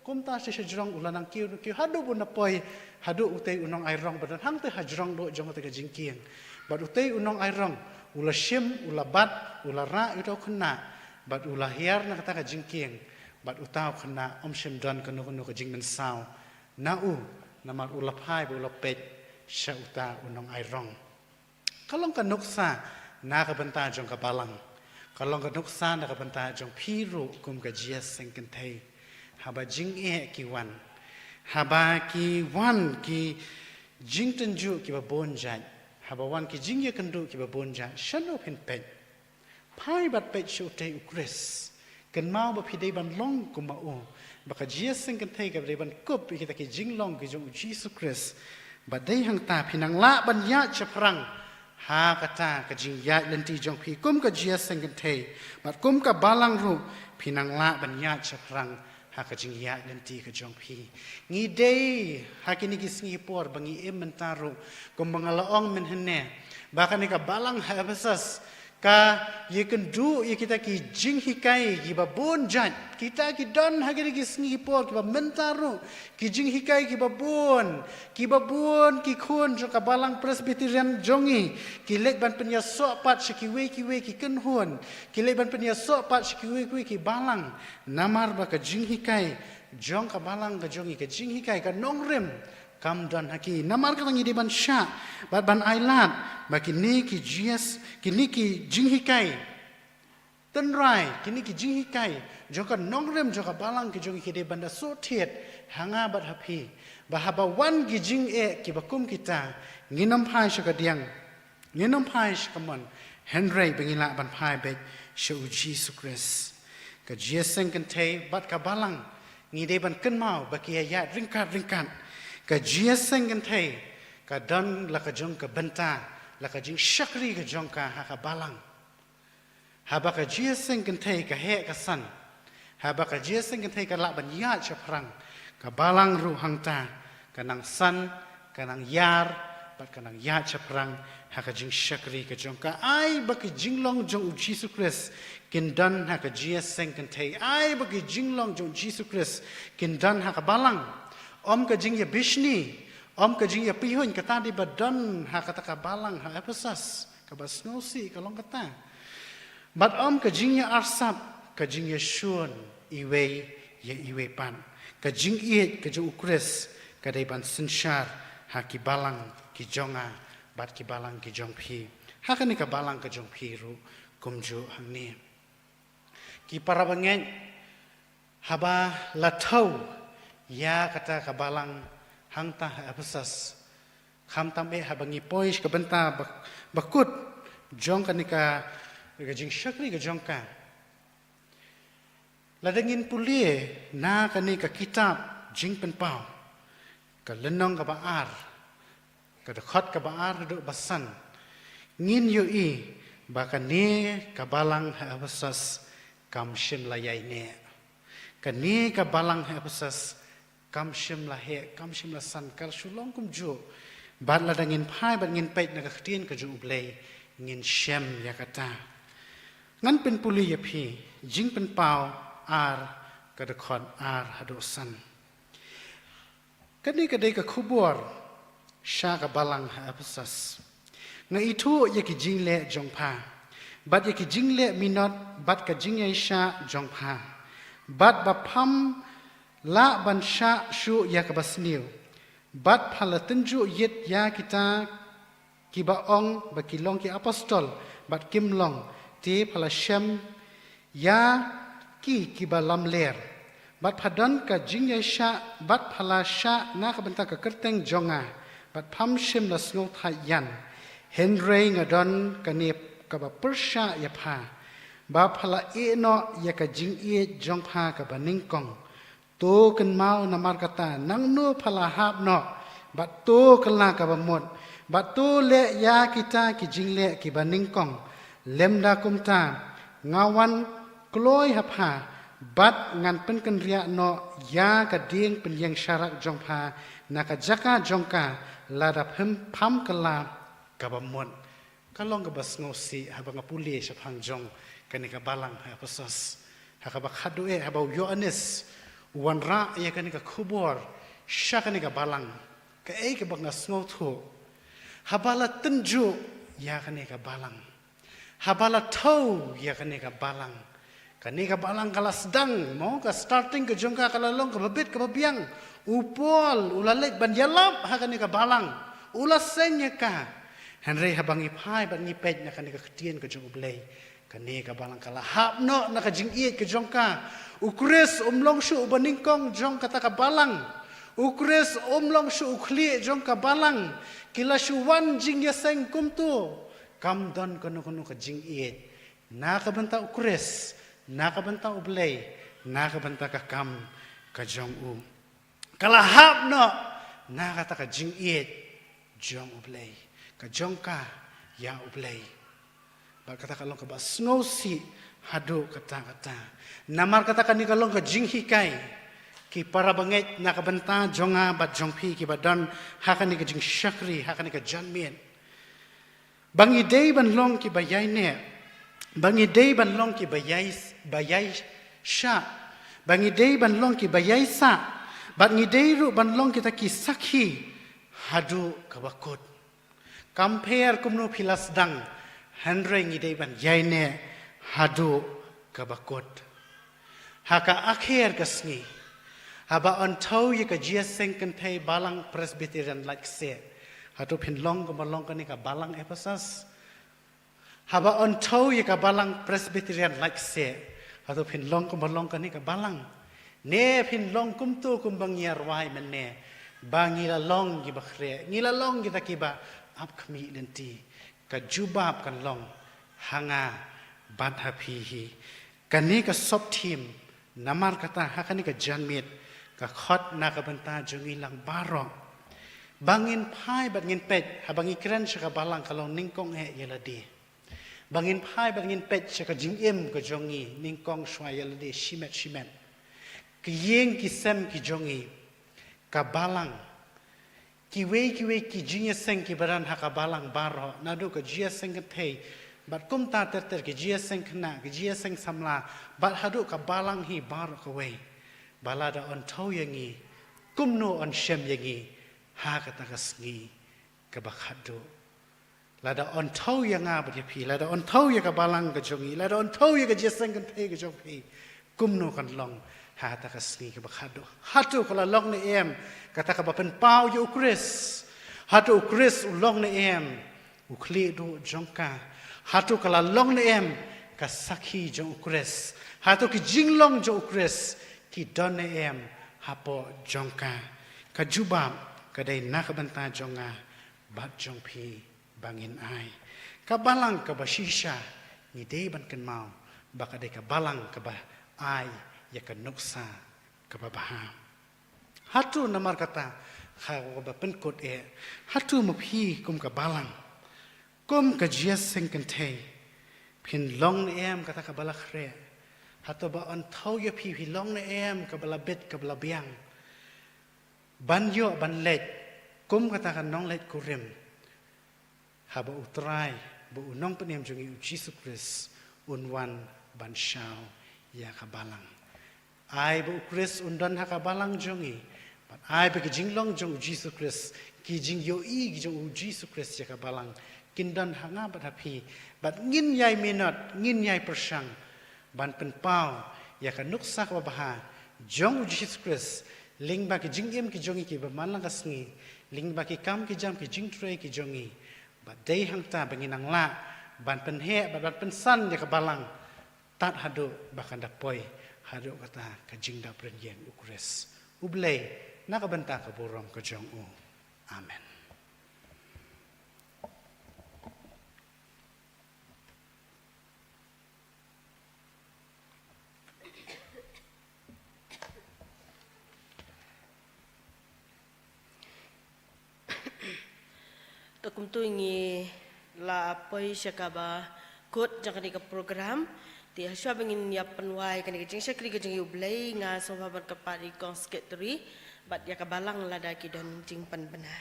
kumta sha sha jrong u la nang kiew, kiew haduh ba u na poi, haduh utei u nongairong ba don hangtei ha jrong duh jong utei ka jingkieng. Bad utei u nongairong u la shim, u la bat, u la rah ïa uta u khynnah, bad u la hiar na kata ka jingkieng. Bad uta u khynnah um shym don kano kano ka jingmynsaw na u, namar u la phai bad u la peit sha uta u nongairong. Ka long ka nuksa na ka bynta jong ka balang. Ka long ka nuksa na ka bynta jong phi ruh kum ka jia seng kynthei. Haba jingeh ki wan, haba ki wan ki jingtynjuh kiba bun jait, haba wan ki jingïakynduh kiba bun jait, shano phin peit? Phai bad peit sha utei u Khrist. Kynmaw ba phi dei ban long kumba u. Ba ka jia seng kynthei ka dei ban kup ïa kita ki jinglong ki jong u Jisu Khrist. Bad dei hangta phi nang lah ban ïaid shaphrang ha kata ka jingïaid lynti jong phi kum ka jia seng kynthei. Bad kum ka balang ruh phi nang lah ban ïaid shaphrang ha ka jingïaid lynti ka jong phi. Ngi dei ha kine ki sngi por ba ngi im mynta ruh, kumba nga la ong mynhynne, ba kane ka balang ha Ephesus ka ïakynduh ïa kita ki jinghikai kiba bun jait. Kita ki don ha kine ki sngi por kiba mynta ruh, ki jinghikai kiba bun, kiba bun ki khun jong ka balang Presbyterian jong ngi ki leit ban pynïasoh pat sha kiwei kiwei ki kynhun, ki leit ban pynïasoh pat sha kiwei kiwei ki balang. Namar ba ka jinghikai jong ka balang ka jong ngi, ka jinghikai, ka nongrim kam don ha ki. Namar kata ngi dei ban shah bad ban ailad ba kine ki jia, kine ki jinghikai tynrai, kine ki jinghikai jong ka nongrim jong ka balang ki jong ngi ki dei ban da shu thied ha nga bad ha phi, ba haba wan ki jingeh kiba kum kita, ngin ym phai sha ka diang, ngin ym phai sha ka mon, hynrei ba ngi lah ban phai beit sha u Jisu Khrist. Ka jia seng kynthei bad ka balang ngi dei ban kynmaw ba ki ïaid ryngkat ryngkat. Ka jia seng kynthei ka don la ka jong ka bynta, la ka jingshakri ka jong ka ha ka balang. Haba ka jia seng kynthei ka heh ka san, haba ka jia seng kynthei ka lah ban ïaid shaphrang, ka balang ruh hangta ka nang san, ka nang ïar, bad ka nang ïaid shaphrang ha ka jingshakri ka jong ka. Ai ba ki jinglong jong u Jisu Khrist kin don ha ka jia seng kynthei. Ai ba ki jinglong jong u Jisu Khrist kin don ha ka balang. Ym ka jingïabishni, ym ka jingïapihuiñ, kata dei ba don ha kata ka balang ha Ephesus. Kaba sngewsih ka long kata. Bad ym ka jingïaarsap, ka jingïashun iwei ïa iwei pat. Ka jingïeit ka jong u Khrist ka dei ban synshar ha ki balang ki jong nga bad ki balang ki jong phi. Ha kane ka balang ka jong phi ruh kumjuh hangne. Ki para bangeit, haba la thew ïa kata ka balang hangta ha Ephesus, khamtam eh haba ngi poi sha ka bynta ba, ba kut jong kane ka, ka jingshakri ka jong ka. Lada ngin pule na kane ka kitab Jingpynpaw, ka lynnong kaba ar, ka dkhot kaba ar haduh ba san, ngin ïohi ba kane ka balang ha Ephesus kam shym la ïaineh. Kane ka balang ha Ephesus kam shym la heh, kam shym la san, ka la shu long kumjuh. Bad lada ngin phai bad ngin peit na ka ktien ka jong U Blei, ngin shem ïa kata. Ngan pynpule ïa phi, Jingpynpaw ar, ka dkhot ar haduh san. Kane ka dei ka khubor sha ka balang ha Ephesus. Nga ithuh ïa ki jingleh jong pha, bad ïa ki jingleh minot, bad ka jingïaishah jong pha, bad ba pham lah ban shah shuh ïa kaba sniew, bad pha la tynjuh ïit ïa kita kiba ong ba ki long ki apostol bad kim long, te pha la shem ïa ki kiba lamler. Bad pha don ka jingïaishah, bad pha la shah na ka bynta ka kyrteng jong nga, bad pham shym la sngewthait ïan. Hynrei nga don kane kaba pyrshah ïa pha, ba pha la ïehnoh ïa ka jingïeit jong pha kaba nyngkong. To kynmaw namar kata, nangno pha la hap noh, bad to kylla kaba mut, bad to leh ïa kita ki jingleh kiba nyngkong. Lymda kumta, nga wan kloi ha pha, bad ngan pynkynriah noh ïa ka dieng pynïeng sharak jong pha na ka jaka jong ka, lada phim, pham kylla kaba mut. Ka long kaba sngewsih haba nga pule shaphang jong kane ka balang ha Ephesus. Ha kaba khadduh eh, haba u Ïoannis u wanrah ïa kane ka khubor sha kane ka balang, kaei kaba nga sngewthuh, haba la tynjuh ïa kane ka balang, haba la thew ïa kane ka balang, kane ka balang ka la sdang, mo, ka starting ka jong ka ka la long kaba bit kaba biang. U Paul u la leit ban ïalap ha kane ka balang, u la seng ïa ka. Hynrei haba ngi phai bad ngi peit na kane ka ktien ka jong U Blei, kane ka balang ka la hap noh na ka jingïeit ka jong ka. U Khrist um long shuh uba nyngkong jong kata ka balang. U Khrist um long shuh u khlieh jong ka balang. Ki la shu wan jingïaseng kumto. Kam don kano kano ka jingïeit na ka bynta U Khrist, na ka bynta U Blei, na ka bynta ka kam ka jong u. Ka la hap noh na kata ka jingïeit jong U Blei, ka jong ka ïa U Blei. Bad kata ka long kaba sngewsih haduh katta katta. Namar kata kane ka long ka jinghikai, ki para bangeit, na ka bynta jong nga bad jong phi kiba don ha kane ka jingshakri, ha kane ka janmiet. Ba ngi dei ban long kiba ïaineh, ba ngi dei ban long kiba ïai, ba ïai shah, ba ngi dei ban long kiba ïai sah, bad ngi dei ruh ban long kita ki sakhi haduh kaba kut. Kam pher kumno phi la sdang, hynrei ngi dei ban ïaineh haduh kaba kut. Ha ka akher ka sngi, haba yn thew ïa ka jingïaseng kynthei balang Presbyterian Laitkasih, hato phin long kumba long kane ka balang Ephesus? Haba yn thew ïa ka balang Presbyterian Laitkasih, hato phin long kumba long kane ka balang? Ne phin long kumto kumba ngi ïa rwai mynne, ba ngi la long kiba khreh, ngi la long kita kiba ap khmih lynti? Ka jubab kan long ha nga bad ha phi hi. Kane ka sub theme, namar kata ha kane ka janmiet, ka khot na ka bynta jong ngi lang baroh. Ba ngin phai bad ngin peit, haba ngi kren sha ka balang ka long nyngkong eh ïa lade. Ba ngin phai bad ngin peit sha ka jingim ka jong ngi nyngkong shuwa ïa lade shimet shimet. Ki ïing ki sem ki jong ngi, ka balang, kiwei kiwei ki jingïaseng kiba don ha ka balang baroh, naduh ka jingïaseng kynthei, bad kumta ter ter ki jingïaseng khynnah, ki jingïaseng samla, bad haduh ka balang hi baroh kawei. Ba lada yn thew ïa ngi, kumno yn shem ïa ngi ha kata ka sngi kaba khatduh? Lada yn thew ïa nga bad ïa phi, lada yn thew ïa ka balang ka jong ngi, lada yn thew ïa ka jingïaseng kynthei ka jong phi, kumno kan long ha kata ka sngi kaba khatduh? Hato ka la long ne em kata kaba pynpaw ïa U Khrist? Hato U Khrist u long ne em u khlieh duh jong ka? Hato ka la long ne em ka sakhi jong U Khrist? Hato ki jinglong jong U Khrist ki don ne em hapoh jong ka? Ka jubab ka dei na ka bynta jong nga bad jong phi ba ngin ai. Ka balang kaba shisha ngi dei ban kynmaw ba ka dei ka balang kaba ai ïa ka nuksa kaba bha. Hato namar kata, ha kaba pynkut eh, hato ma phi kum ka balang, kum ka jingïaseng kynthei, phin long ne em kata kaba la khreh? Hato ba yn thew ïa phi, phi long ne em kaba la bit kaba la biang ban ïoh ban leit kum kata ka nongleit kurim, haba U Trai bad U Nongpynim jong ngi U Jisu Khrist un wan ban shaw ïa ka balang? Ai ba U Khrist un don ha ka balang jong ngi, bad ai ba ki jinglong jong U Jisu Khrist, ki jingïohi ki jong U Jisu Khrist ïa ka balang, kin don ha nga bad ha phi, bad ngin ïai minot, ngin ïai pyrshang ban pynpaw ïa ka nuksa kaba bha jong U Jisu Khrist lyngba ki jingim ki jong ngi kiba man la ka sngi, lyngba ki kam ki jam ki jingtrei ki jong ngi. Bad dei hangta ba ngin nang lah ban pynheh bad ban pynsan ïa ka balang, tad haduh ba kan da poi haduh kata ka jingdap rynïeng U Khrist. U Blei, na ka bynta ka burom ka jong u. Amen. Te kumto ngi la poi sha kaba kut jong kane ka program. Te hashwa ba ngin ïa pynwai kane ka jingshakri ka jong U Blei, nga sngewbha ban kyrpad ïa i kong secretary bad ïa ka balang lada ki don jingpynbna.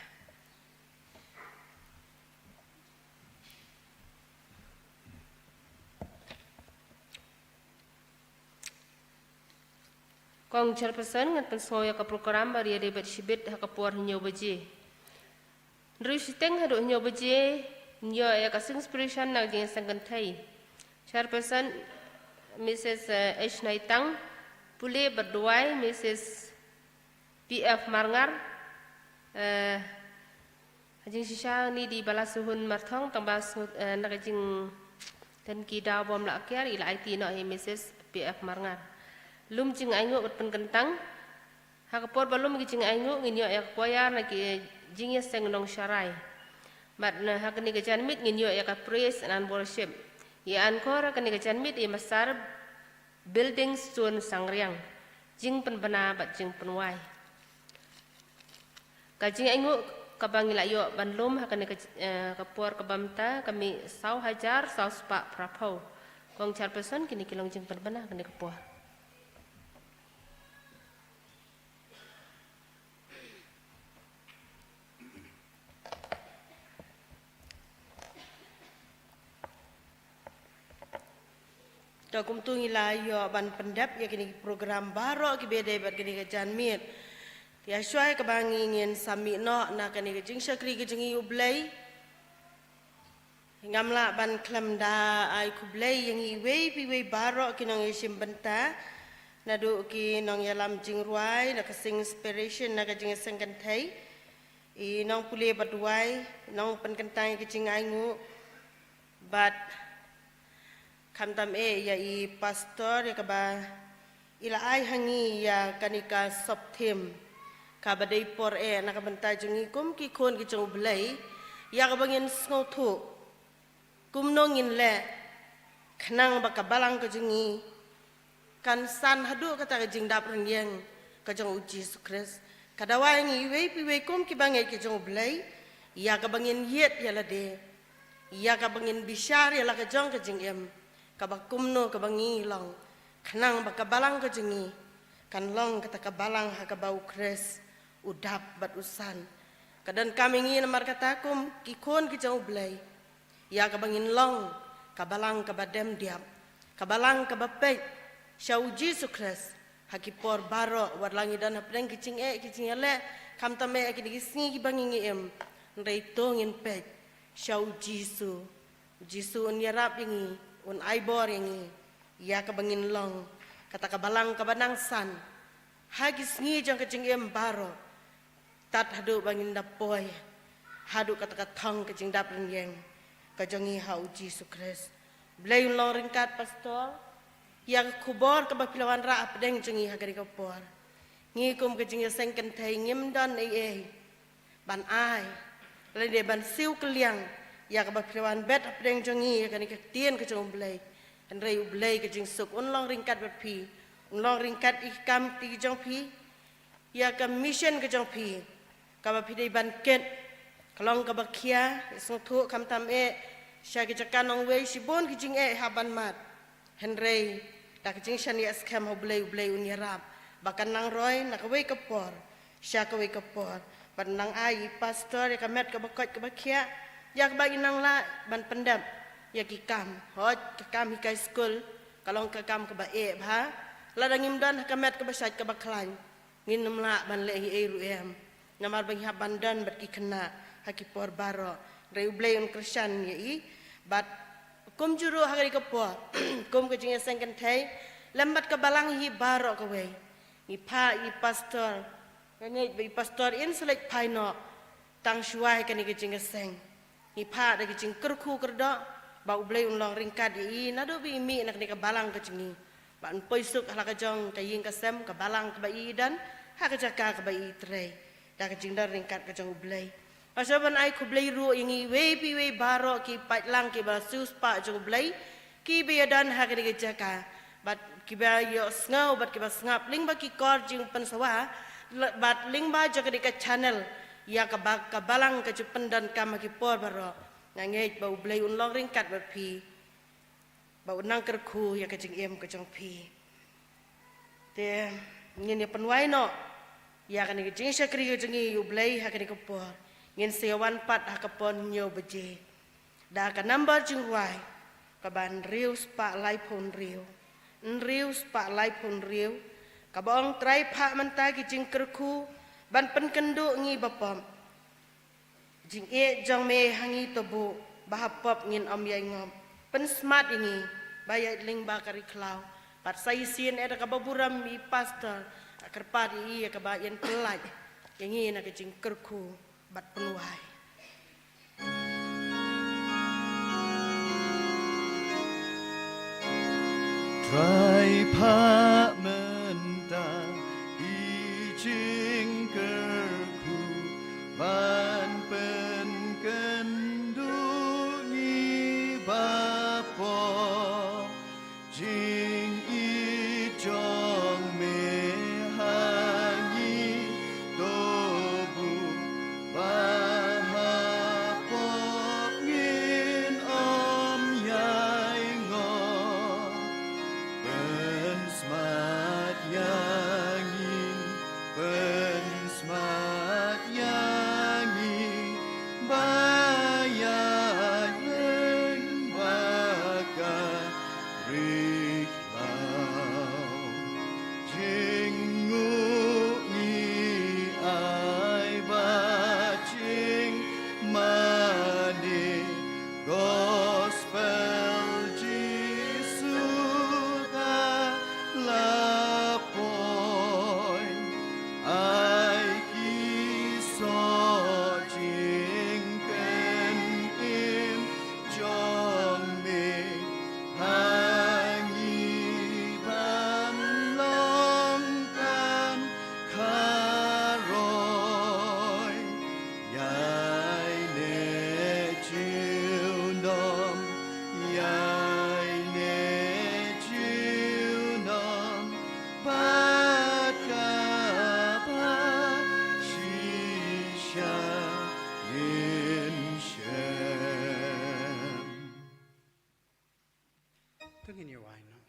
Kong Chairperson, ngan pynsngew ïa ka program ba ïadei bad shibit ha ka por hynñiew baje. Hynriew shiteng haduh hynñiew baje, ngin ïoh ïa ka sing inspiration na ka jingïaseng kynthei. Chairperson, Missus, eh, H Naitang, pule bad duwai, Missus P F Marngar, eh, ha jingshisha ngi dei ba la suhun marthong tang ba sngew, eh, na ka jingtynki daw bym lah kiar, i la aiti noh hi Missus P F Marngar. Lum jingainguh bad pynkyntang. Ha ka por ba lum ki jingainguh ngin ïoh ïa ka choir na ki jingïaseng nongsharai. Bad na ha kane ka janmiet ngin ïoh ïa ka praise and worship. Ïa encore ha kane ka janmiet i Master Building Stone Sangriang. Jingpynbna bad jingpynwai. Ka jingainguh kaba ngi la ïoh ban lum ha kane ka, eh, ka por kaba mynta ka mih saw hajar saw spah phraphew. Kong Chairperson, kine ki long jingpynbna ha kane ka por. Te kumta ngi la ïoh ban pyndep ïa kine ki program baroh kiba ïadei bad kane ka janmiet. Te hashwa kaba ngi ngin sa mih noh na kane ka jingshakri ka jong ngi U Blei, ngam lah ban khlem da ai khublei ïa ngi iwei pa iwei baroh ki nongïashim bynta, naduh ki nongïalam jingrwai, na ka sing inspiration, na ka jingïaseng kynthei, i nongpule bad duwai, nongpynkyntang ïa ka jingainguh, bad khamtam eh ïa i pastor ïa kaba i la ai ha ngi ïa kane ka sub theme kaba dei por eh na ka bynta jong ngi kum ki khun ki jong U Blei, ïa kaba ngin sngewthuh kumno ngin leh khnang ba ka balang ka jong ngi kan san haduh kata ka jingdap rynïeng ka jong U Jisu Khrist. Ka dawa ïa ngi iwei pa iwei kum kiba ngeit ki jong U Blei, ïa kaba ngin ïit ïa lade, ïa kaba ngin bishar ïa la ka jong ka jingim, kaba kumno kaba ngi long, khnang ba ka balang ka jong ngi kan long kata ka balang ha kaba U Khrist u dap bad u san. Ka donkam ïa ngi namar kata kum ki khun ki jong U Blei, ïa kaba ngin long ka balang kaba dem diap, ka balang kaba peit sha U Jisu Khrist ha ki por baroh, wat la ngi don hapdeng ki jingeh ki jingïaleh, khamtam eh ha kine ki sngi kiba ngi ngi im, hynrei to ngin peit sha U Jisu. U Jisu un ïarap ïa ngi, un ai bor ïa ngi, ïa kaba ngin long kata ka balang kaba nang san ha ki sngi jong ka jingim baroh, tad haduh ba ngin da poi haduh kata ka thong ka jingdap rynïeng ka jong ngi ha U Jisu Khrist. Blei un long ryngkat pastor ïa ka khubor kaba phi la wanrah hapdeng jong ngi ha kane ka por. Ngi kum ka jingïaseng kynthei ngim don ei ei ban ai lane ban siew kylliang ïa kaba phi la wan bet hapdeng jong ngi ha kane ka ktien ka jong U Blei. Hynrei U Blei ka jingsuk un long ryngkat bad phi, un long ryngkat ïa ki kam ki jong phi, ïa ka mission ka jong phi kaba phi dei ban kit, ka long kaba khia, ïa sngewthuh khamtam eh sha ki jaka nongwei shibun ki jingeh hap ban mad. Hynrei da ka jingshaniah skhem ha U Blei, U Blei un ïarap ba kan nang roi na kawei ka por sha kawei ka por, ban nang ai i pastor ïa ka met kaba koit kaba khiah, ïa kaba i nang lah ban pyndep ïa ki kam. Hooid, ka kam hikai skul ka long ka kam kaba eh bha. Lada ngim don ha ka met kaba shait kaba khlaiñ, ngin ym lah ban leh hi ei ruh em, namar ba ngi hap ban don bad ki khynnah ha ki por baroh. Hynrei U Blei un kyrshan ïa i. Bad kumjuh ruh ha kane ka por, kum ka jingïaseng kynthei lem bad ka balang hi baroh kawei, ngi phah ïa i pastor, nga ngeit ba i pastor in sa leit phai noh tang shuwa ïa kane ka jingïaseng. Ngi phah da ka jingkyrkhu kyrdoh ba U Blei un long ryngkat ïa i naduh ba i mih na kane ka balang ka jong ngi, ba un poi suk ha la ka jong ka ïing ka sem, ka balang kaba i don, ha ka jaka kaba i trei, da ka jingdon ryngkat ka jong U Blei. Nga sngewbha ban ai khublei ruh ïa ngi iwei pa iwei baroh ki paidlang kiba la siewspah jong U Blei, kiba ïadon ha kane ka jaka, bad kiba ïohsngew bad kiba sngap lyngba ki kor jingpynsawa, la-, bad lyngba jong kane ka channel, ïa kaba ka balang ka jingpyndonkam ha ki por baroh. Nga ngeit ba U Blei un long ryngkat bad phi. ba u nang kyrkhu ïa ka jingim ka jong phi. Te ngin ïa pynwai noh ïa kane ka jingshakri ka jong ngi ïa U Blei ha kane ka por. Ngin sa ïa wan pat ha ka por hynñiew baje da ka nambar jingrwai kaba hynriew spah laiphew hynriew, hynriew spah laiphew hynriew, kaba ong: Trai, phah mynta ki jingkyrkhu ban pynkynduh ngi bapop. Jingïeit jong me ha ngi to buh, ba ha pop ngin ym ïai ngop. Pynsmat ïa ngi ba ïaid lyngba ka ri khlaw. Bad sa shisien eh da kaba burom i pastor, kyrpad ïa i ïa kaba yn pyllait ïa ngi na ka jingkyrkhu bad pynwai. Trai, phah mynta i jingkyrkhu ban pynkynduh ngi bapop. Jingïeit jong me ha ngi to buh, ba ha pop ngin ym ïai ngop. Pynsmat ïa ngi, pynsmat ïa ngi, ba ïaid lyngba ka ri khlaw. Jingïeit ngi ai bad jingmane, gospel Jisu ka la poi. Ai ki soh jingpynim jong me ha ngi ban long kam kharoi. Ïaineh junom, ïaineh junom, bad kaba shisha ngin shem. To ngin ïa wai noh.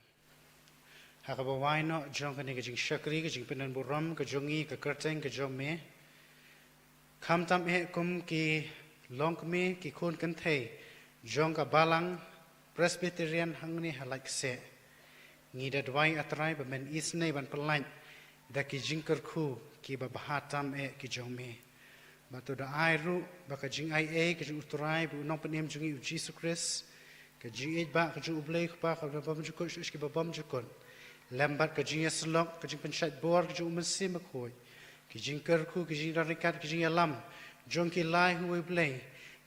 Ha kaba wai noh jong kane ka jingshakri, ka jingpynbun burom ka jong ngi, ka kyrteng ka jong me. Khamtam eh kum ki longkmie, ki khun kynthei jong ka Balang Presbyterian hangne ha Laitkaseh, ngi da duwai, A Trai, ba men isynei ban pyllait da ki jingkyrkhu kiba bha tam eh ki jong me. Bad to da ai ruh ba ka jingaiei ka jong U Trai bad U Nongpynim jong ngi U Jisu Khrist, ka jingïeit ba ka jong U Blei U Kpa kaba bymjukut sha kiba bymjukut, lem bad ka jingïasyllok, ka jingpynshait bor ka jong U Mynsiem Bakhuid, ki jingkyrkhu, ki jingdon ryngkat, ki jingïalam jong ki lai uwei U Blei,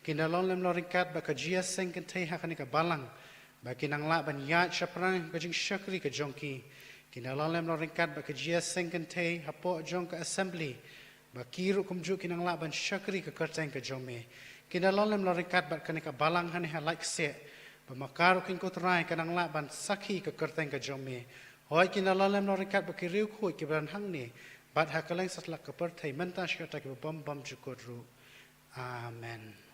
kin da long lem long ryngkat bad ka jingïaseng kynthei ha kane ka Balang, ba kin nang lah ban ïaid shaphrang ka jingshakri ka jong ki. Kin da long lem long ryngkat bad ka jingïaseng kynthei hapoh jong ka Assembly, ba ki ruh kumjuh kin nang lah ban shakri ka kyrteng ka jong me. Kin da long lem long ryngkat bad kane ka Balang hangne ha Laitkaseh, ba ma ka ruh, ko Trai, kan nang lah ban sakhi ka kyrteng ka jong me. Hooid, kin da long lem long ryngkat bad ki riewkhuid kiba don hangne bad ha kylleng satlak ka pyrthei, mynta shi katta kiba bym bymjukut ruh. Amen.